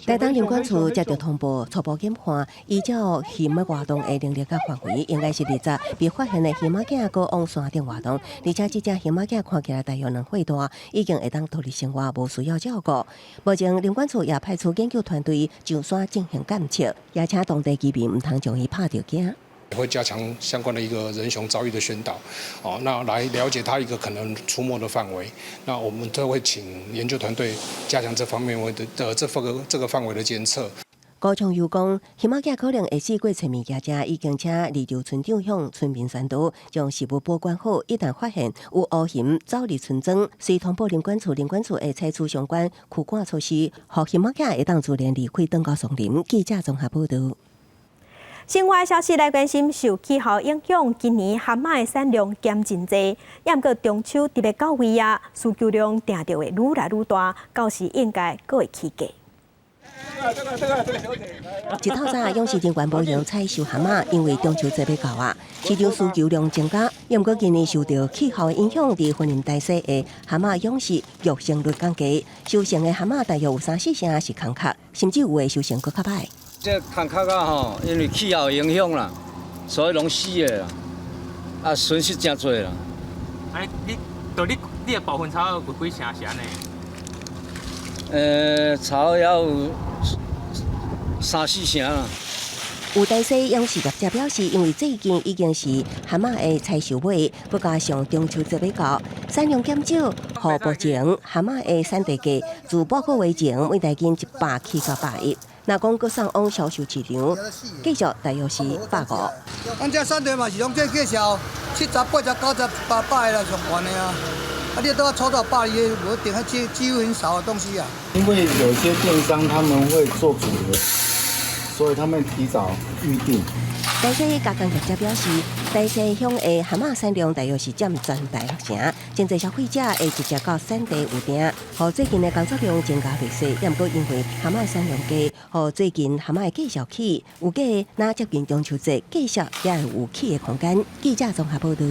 台東林管處接到通報，初步研判，依照熊的活動的能力佮範圍，應該是20被發現的熊仔囝閣往山頂活動，而且這隻熊仔囝看起來大約2歲大，已經會當獨立生活，無需要照顧。目前林管處也派出研究團隊上山進行監測，也請當地居民毋通將伊拍著驚。會加強相關的一個人熊遭遇的宣導，哦，那來了解它一個可能出沒的範圍。那我們都會請研究團隊加強這方面的這個範圍的監測。高昌又講，熊仔囝可能會四處揣物件食，已經請二嶠村長向村民宣導，將食物保管好，一旦發現有烏熊走入村莊，隨通報林管處，林管處會採取相關驅趕措施，予熊仔囝會當自然離開，轉到叢林。記者綜合報導。新聞消息來關心，受氣候影響，今年蚶仔的產量減真濟。猶毋過中秋特別到位啊，需求量定著會愈來愈大，到時應該閣會起價。一透早，養殖人員無閒採收蚶仔，因為中秋節欲到啊，市場需求量增加。猶毋過今年受著氣候的影響，佇雲林大溪的蚶仔養殖育成率降低，收成的蚶仔大約有三四成是空殼，甚至有的收成閣較歹。這空殼啊吼，因為氣候影響啦，所以攏死的啦，啊損失誠濟啦。啊，你，著你，你的部分差有幾成是按呢？差也有三四成啦。有大溪養殖業者表示，因為最近已經是蚶仔的採收尾，閣加上中秋節欲到，產量減少，予目前蚶仔的產地價自半個月前每大斤100起到110。若講閣送往銷售市場，繼續大約是150。咱這產地嘛是攏計價數，70、80、90、100啦，上懸的啊。啊，你都要炒到120，無一定，幾幾乎很少的東西啊。因為有些電商他們會做組合，所以他們提早預定。大溪加工業者表示，大溪鄉的蚶仔產量大約是佔全台六成，真濟消費者會直接到產地預訂。予最近的工作量增加袂細，猶毋過因為蚶仔產量低，予最近蚶仔的價數起，預計若接近中秋節，價數也會有起的空間。記者綜合報導。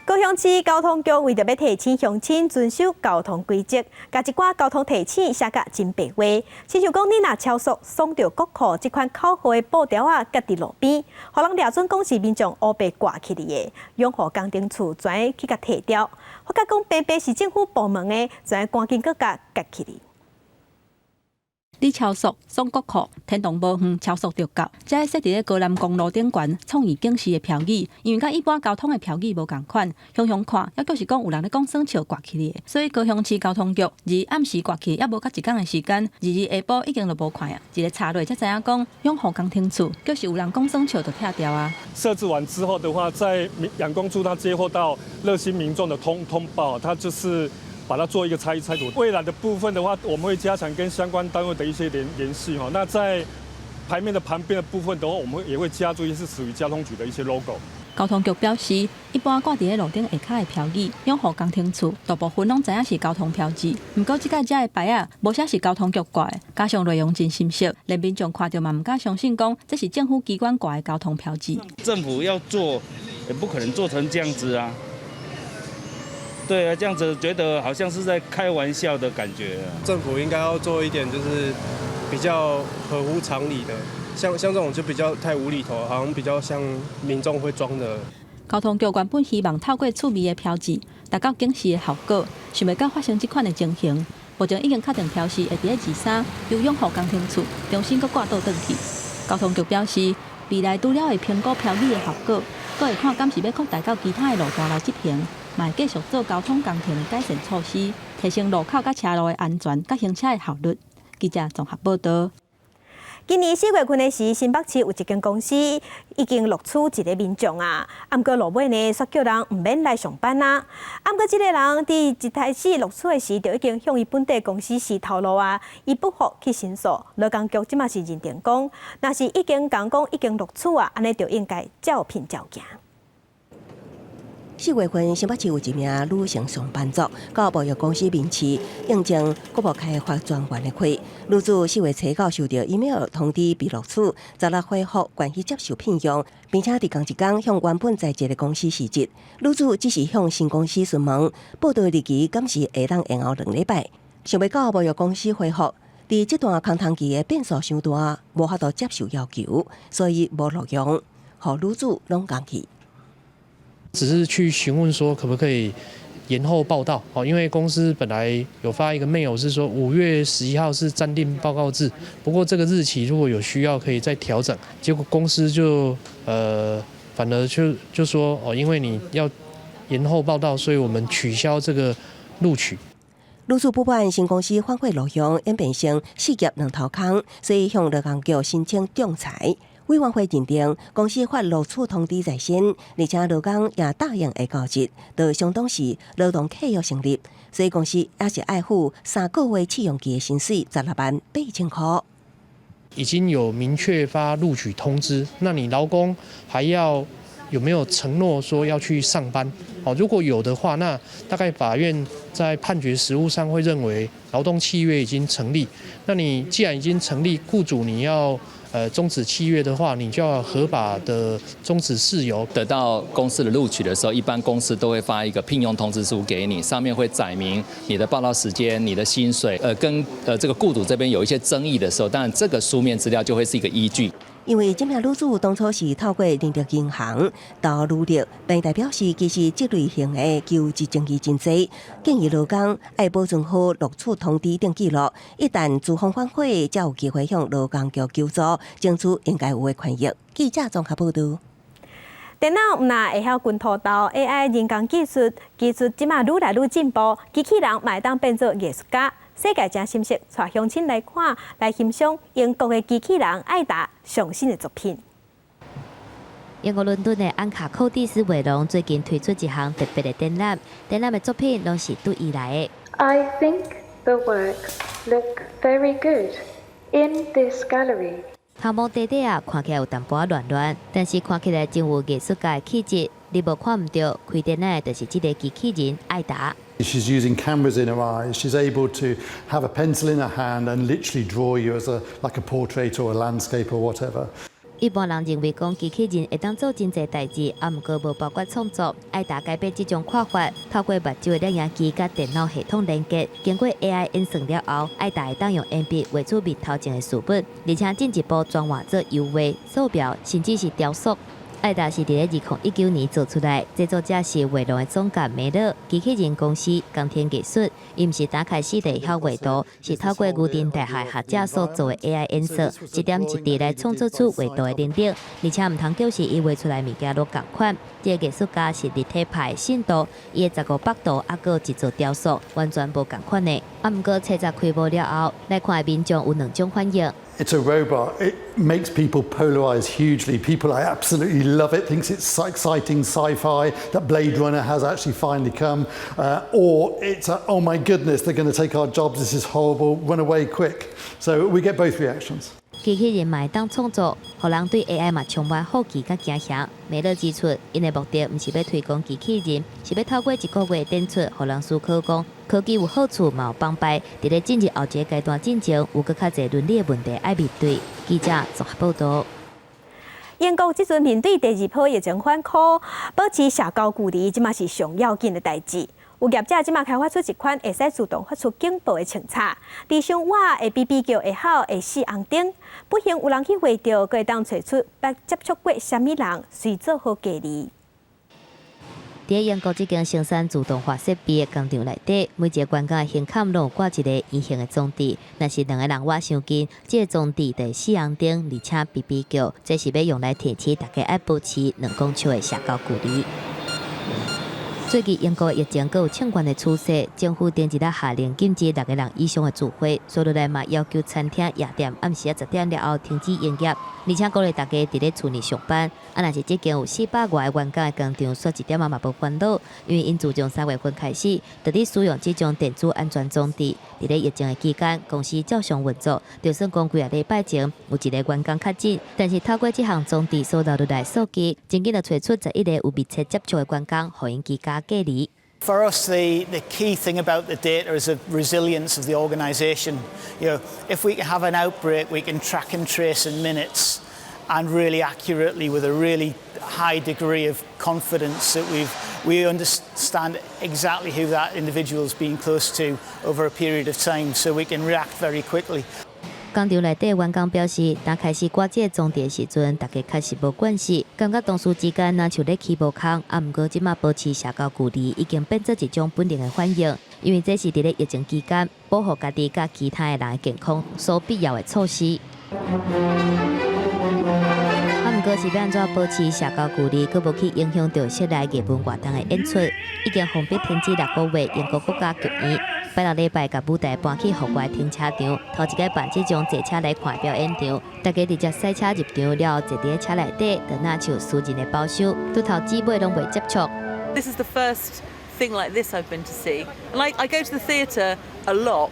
高雄市交通局為著欲提醒鄉親遵守交通規則，共一寡交通提醒寫甲真白話，親像講你若超速，爽著國庫這款口號的布條仔，結佇路邊，予人掠準講是民眾烏白掛起來的，養護工程處全去共提掉，發覺講平平是政府部門的，全趕緊閣共結起來。你超速，爽國庫，天堂無遠，超速就到。這个設佇咧高南公路頂懸創意警示的標語，因為佮一般交通的標語無仝款，雄雄看，猶閣是講有人咧講耍笑掛起來的。所以高雄市交通局而暗時掛起，猶無到一工的時間，二二下晡已經就無看啊。一個查落才知影講，養護工程處就是有人講耍笑就拆掉啊。設置完之後的話，在養工處他接獲到熱心民眾的通報，他就是把它做一個拆除。未來的部分的話，我們會加強跟相關單位的一些聯繫哈。那在牌面的旁邊的部分的話，我們也會加注一些是屬於交通局的一些 logo。交通局表示，一般掛佇咧路頂下跤的標語，養護工程處大部分攏知影是交通標誌。毋過這擺遮的牌仔無寫是交通局掛的，加上內容真深色，連民眾看著嘛毋敢相信，講這是政府機關掛的交通標誌。政府要做，也不可能做成這樣子啊。對啊，這樣子覺得好像是在開玩笑的感覺。政府應該要做一點，就是比較合乎常理的。像這種就比較太無厘頭，好像比較像民眾會裝的。交通局原本希望透過趣味的標誌，達到警示的效果，想袂到發生這款的情形。目前已經確定標示會佇咧23由養護工程處重新閣掛倒轉去。交通局表示，未來除了會評估標語的效果，閣會看敢是欲擴大到其他的路段來執行，嘛會繼續做交通工程的改善措施，提升路口佮車路的安全佮行車的效率。記者綜合報道。今年4月份的時，新北市有一間公司已經錄取一个民眾啊，毋過落尾呢，煞叫人毋免來上班啊。毋過這个人佇一開始錄取的時，就已經向伊本地公司示頭路啊，伊不服去申訴，勞工局這馬是認定講，若是已經講講已經錄取啊，按呢就應該照聘照行。4月份，新北市有一名女性上班族到貿易公司面試，應徵國貿開發專員的缺。女子4月初九收到 email 通知被錄取，16回覆願意接受聘用，並且佇仝一工向原本在職的公司辭職。女子只是向新公司詢問報到日期，敢是會當延後2禮拜。想袂到貿易公司回覆，佇這段空窗期的變數傷大，無法度接受要求，所以無錄用，予女子攏共去。只是去詢問說可不可以延後報到哦，因為公司本來有發一個 mail 是說5月11號是暫定報告制，不過這個日期如果有需要可以再調整。結果公司就反而就說哦，因為你要延後報到，所以我們取消這個錄取。女子不滿新公司反悔錄用，演變成事業兩頭空，所以向勞工局申請仲裁。委員會認定公司發錄取通知在先，而且勞工也答應會到職，就相當是勞動契約成立，所以公司也是愛付3個月試用期的薪水16萬8千塊。已經有明確發錄取通知，那你勞工還要有沒有承諾說要去上班？哦，如果有的話，那大概法院在判決實務上會認為勞動契約已經成立。那你既然已經成立，雇主你要終止契約的話，你就要合法的終止事由。得到公司的錄取的時候，一般公司都會發一個聘用通知書給你，上面會載明你的報到時間、你的薪水。跟這個雇主這邊有一些爭議的時候，當然這個書面資料就會是一個依據。因為這名女子當初是透過人力銀行投履歷，平台表示其實這類型的求職爭議真濟，建議勞工愛保存好錄取通知等記錄，一旦資方反悔，才有機會向勞工局求助，爭取應該有的權益。記者綜合報導。電腦毋但會曉滾塗豆，AI 人工技術技術這馬愈來愈進步，機器人嘛會當變做藝術家。世界真心適，帶鄉親來看，來欣賞英國的機器人愛達上新的作品。英國倫敦的安卡寇蒂斯畫廊最近推出一項特別的展覽，展覽的作品攏是對伊來的。 I think the works look very good in this gallery. 頭毛短短啊，看起來有淡薄仔亂亂，但是看起來真有藝術家的氣質。你無看毋著，開展覽的就是這个機器人愛達。 She's using cameras in her eyes. She's able to have a pencil in her hand and literally draw you as a like a portrait or a landscape or whatever. 一般人認為講機器人會當做真濟代誌，啊，毋過無包括創作。愛達改變這種看法，透過目睭的攝影機佮電腦系統連結，經過 AI 演算了後，愛達會當用鉛筆畫出面頭前的事物，而且進一步轉換做油畫、素描，甚至是雕塑。愛達是佇咧2019年做出來，製作者是畫廊的總監梅勒，機器人公司工天藝術。伊毋是打開始就會曉畫圖，是透過牛津大學學者所做的 AI 演算，一點一滴來創作出畫圖的能力。而且毋通叫是伊畫出來物件攏仝款。這个藝術家是立體派信徒，伊的15幅圖猶閣一座雕塑，完全無仝款的。啊，毋過冊展開幕了後，來看的民眾有兩種反應。 It's a robot. It makes people polarize hugely. People absolutely love it, thinks it's exciting sci-fi, that Blade Runner has actually finally come. Or it's a, oh my goodness, they're going to take our jobs, this is horrible, run away quick. So we get both reactions. 機器人嘛會當創作，予人對 AI 嘛充滿好奇佮驚嚇。梅勒指出，𪜶的目的毋是欲推廣機器人，是欲透過一個月展出，予人思考講科技有好處，嘛有崩敗。佇咧進入後一个階段進前，有閣較濟倫理的問題愛面對。記者綜合報導。英國這陣面對第二波疫情反撲，保持社交距離，這馬是上要緊的代誌。有業者這馬開發出一款會使自動發出警報的清冊，佇傷倚會嗶嗶叫會吼會熄紅燈，不幸有人去畫著，閣會當揣出捌接觸過啥物人，隨做好隔離。佇英國這間生產自動化設備的工廠內底，每一个員工的胸坎攏有掛一個圓形的裝置。若是兩个人倚傷近，這个裝置就會熄紅燈，而且嗶嗶叫，這是欲用來提醒大家愛保持2公尺的社交距離。最近英國疫情閣有衝懸的趨勢，政府頂一日下令禁止六个人以上的聚會，紲落來嘛要求餐廳、夜店暗時仔10點了後停止營業，而且鼓勵大家佇咧厝內上班。啊，若是這間有400外個員工的工廠，煞一點仔嘛無煩惱，因為𪜶自從3月份開始，就佇使用這種電子安全裝置。佇咧疫情的期間，公司照常運作，就算講幾仔禮拜前有一个員工確診，但是透過這項裝置所留落來數據，真緊就揣出11個有密切接觸的員工，予𪜶居家隔離。 For us, the key thing about the data is the resilience of the organisation. If we can have an outbreak, we can track and trace in minutes and really accurately with a really high degree of confidence that we understand exactly who that individual's been close to over a period of time, so we can react very quickly. 工廠內底員工表示，當開始掛這个裝置的時陣，大家確實無慣勢，感覺同事之間若像咧起無仝。啊，毋過這馬保持社交距離已經變做一種本能的反應，因為這是佇咧疫情期間保護家己佮其他的人的健康所必要的措施。啊，毋過是欲按怎保持社交距離，閣無去影響著室內藝文活動的演出，已經封閉停止6個月，英國國家劇院拜六禮拜共舞台搬去戶外停車場，頭一擺辦這種坐車來看表演場，大家直接駛車入場了後，坐佇咧車內底，就若像私人的包廂，拄頭至尾攏袂接觸。 This is the first thing like this I've been to see. And I go to the theatre a lot,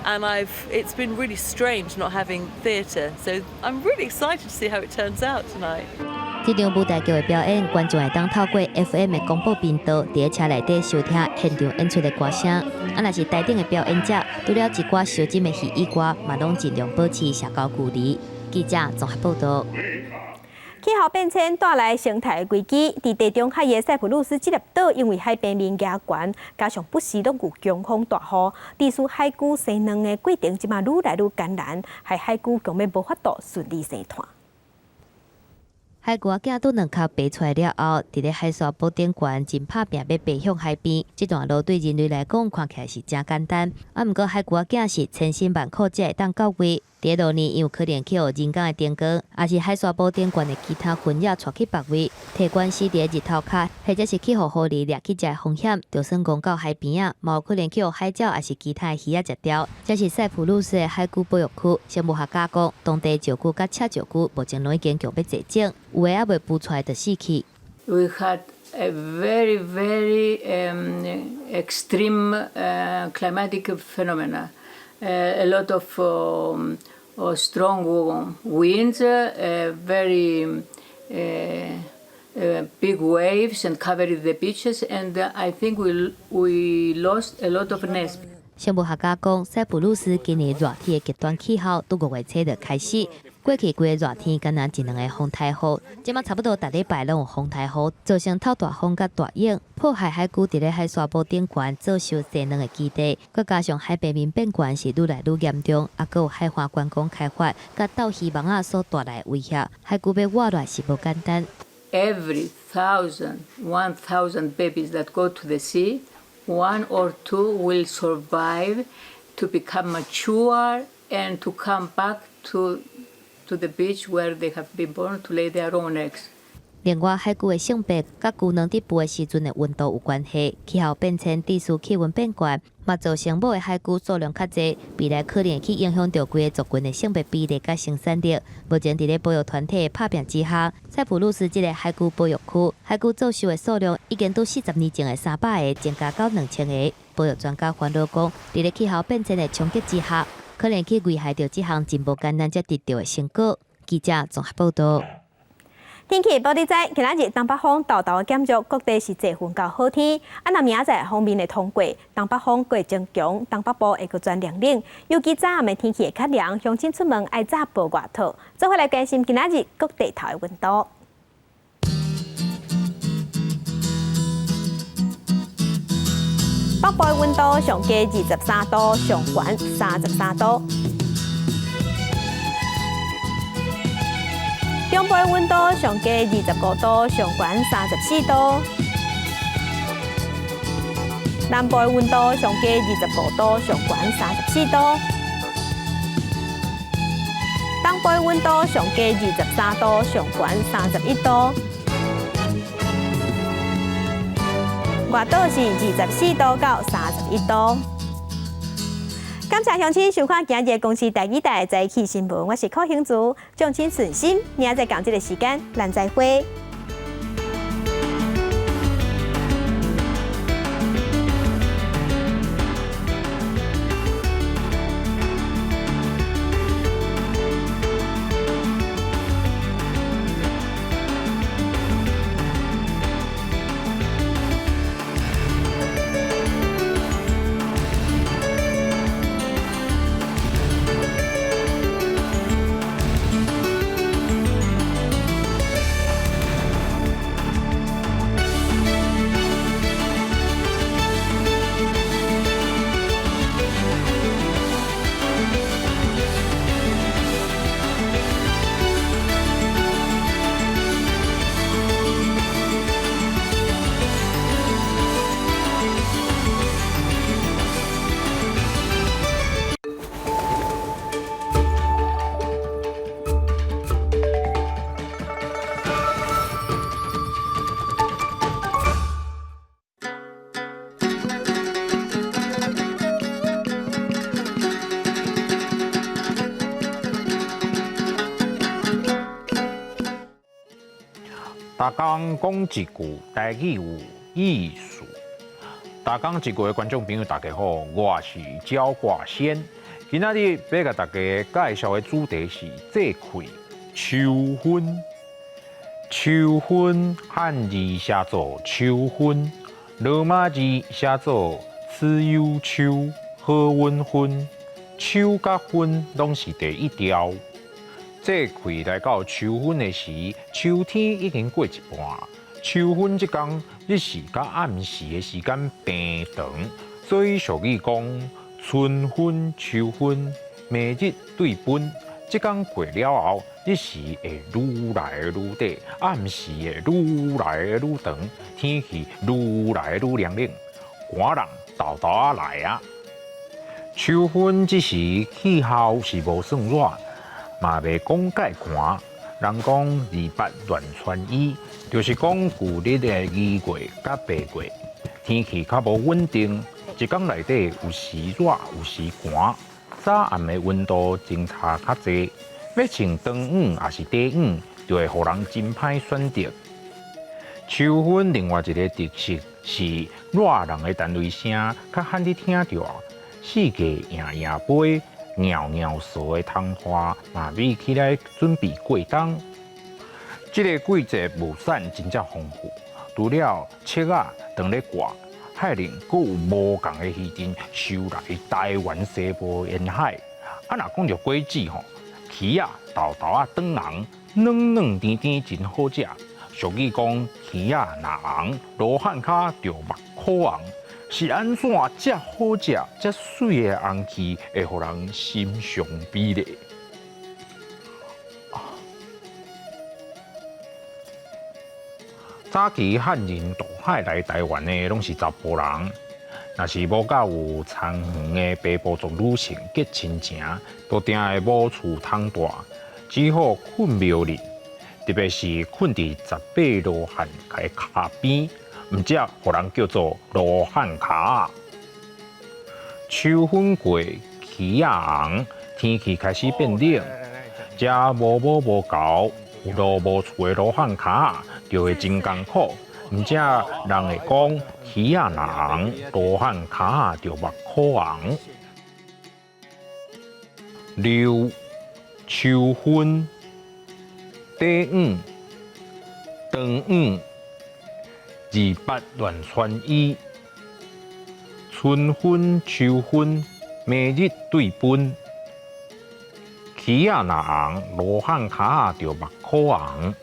and it's been really strange not having theatre. So I'm really excited to see how it turns out tonight. 這場舞台劇的表演，觀眾會當透過 FM 的廣播頻道，佇咧車內底收聽現場演出的歌聲。啊，若是台頂的表演者，除了一寡相針的戲以外，嘛攏盡量保持社交距離。記者綜合報導。氣候變遷帶來生態危機，佇地中海的塞浦路斯這粒島，因為海平面加懸，加上不時攏有強風大雨，致使海龜生卵的過程這馬愈來愈艱難，害海龜強欲無法度順利生湠。海龜仔囝拄卵殼爬出來了後，佇咧海沙堡頂懸真拍拚欲爬向海邊。這段路對人類來講看起來是誠簡單，啊，毋過海龜仔囝是千辛萬苦才會當到位。佇咧路呢，有可能去予人工的燈光，抑是海沙堡頂懸的其他紛擾帶去別位，提懸死佇咧日頭跤，或者是去予狐狸掠去食的風險，就算戇到海邊仔，嘛有可能去予海鳥抑是其他的魚仔食掉。這是塞浦路斯的海龜保育區，生物學家講，當地石龜佮赤石龜目前攏已經強欲絕種，有的猶未孵出來就死去。 We had a very, very extreme climatic phenomena. A lot of strong winds, very big waves and covered the beaches, and I think we lost a lot of nests. 生物學家講，塞浦路斯今年熱天的極端氣候，拄5月初就開始。過去規个熱天，敢若一兩个風颱雨，這馬差不多逐禮拜攏有風颱雨，造成透大風佮大湧，破壞海龜佇咧海沙堡頂懸做岫生卵的基地。閣加上海平面變懸是愈來愈嚴重，啊，閣有海岸觀光開發，佮鬥魚網仔所帶來的威脅，海龜欲活落來是無簡單。 Every thousand, 1,000 babies that go to the sea, one or two will survive to become mature and to come back to the beach where they have been born to lay their own eggs. 另外，海龜的性別佮龜卵佇孵的時陣的溫度有關係。氣候變遷致使氣溫變懸，嘛造成母的海龜數量較濟，未來可能會去影響著規个族群的性別比例佮生產力。目前佇咧保育團體的拍拚之下，塞浦路斯這个海龜保育區，海龜做岫的數量已經拄40年前的300個增加到2000個。保育專家煩惱講，佇咧氣候變遷的衝擊之下，可能去危害著這項真無簡單才得著的成果。記者綜合報導。天氣報你知，今仔日東北風沓沓減弱，各地是濟雲到好天。啊，若明仔載鋒面會通過，東北風閣會增強，東北部會閣轉涼冷。尤其早暗的天氣會較涼，鄉親出門愛早薄外套。做伙來關心今仔日各地頭的溫度。北部的溫度上低23度，上懸33度。中部的溫度上低25度，上懸34度。南部的溫度上低25度，上懸34度。東部的溫度上低23度，上懸31度。外島是24度到31度。感謝鄉親收看今日公視第二台早起新聞，我是柯興竹，祝親順心，明仔載仝這個時間，咱再會。逐工講一句台語有意思。逐工一句的觀眾朋友，大家好，我是焦掛仙。今仔日欲共大家介紹的主題是節氣秋分。秋分漢字寫做秋分，羅馬字寫做此有秋，好運分。秋佮分攏是第一調。節氣來到秋分的時，秋天已經過一半。秋分這天，日時佮暗時的時間平長，所以俗語講春分、秋分，暝日對分。這天過了後，日時會愈來愈短，暗時會愈來愈長，天氣愈來愈涼冷，寒人沓沓仔來啊！秋分這時氣候是無算熱，嘛袂講介寒。人講28亂穿衣，就是講舊曆的2月佮8月，天氣較無穩定，一工內底有時熱有時寒，早暗的溫度相差較濟，欲穿長衫抑是短衫，就會予人真歹選擇。秋分另外一個特色是熱人的單位聲較罕得聽著，四界營營飛。蟯蟯蟅的窗花嘛，比起來準備過冬。這個季節物產真正豐富，除了粟仔當咧掛，海裡閣有無仝的魚陣收來台灣西部沿海。啊，若講著果子吼，柿仔沓沓仔轉紅，軟軟甜甜真好食。俗語講，柿仔若紅，羅漢跤就目箍紅。是按怎遮好食、遮媠的紅柿會予人心傷悲咧？早期漢人渡海來台灣的，攏是查埔人。若是無佮有田園的平埔族女性結親情，都定會無厝通蹛，只好睏廟裡，特別是睏佇18羅漢的跤邊。毋才予人叫做羅漢跤。秋分過，柿仔紅，天氣開始變冷，遮無母無猴、有路無厝的羅漢跤就會真艱苦。毋才人會講柿仔若紅，羅漢跤就目箍紅。刘秋分，短五，长五，二八乱穿衣，春分秋分，明日對分，起仔若紅，羅漢跤仔著目箍紅。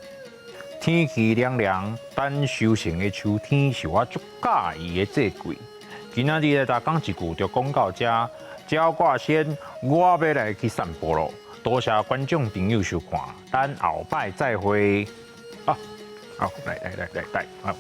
天氣涼涼，等收成的秋天是我足佮意的節季。今仔日的逐工一句就講到這，鳥掛先，我欲來去散步囉。多謝觀眾朋友收看，咱後擺再會。啊，好，來來來來來，好。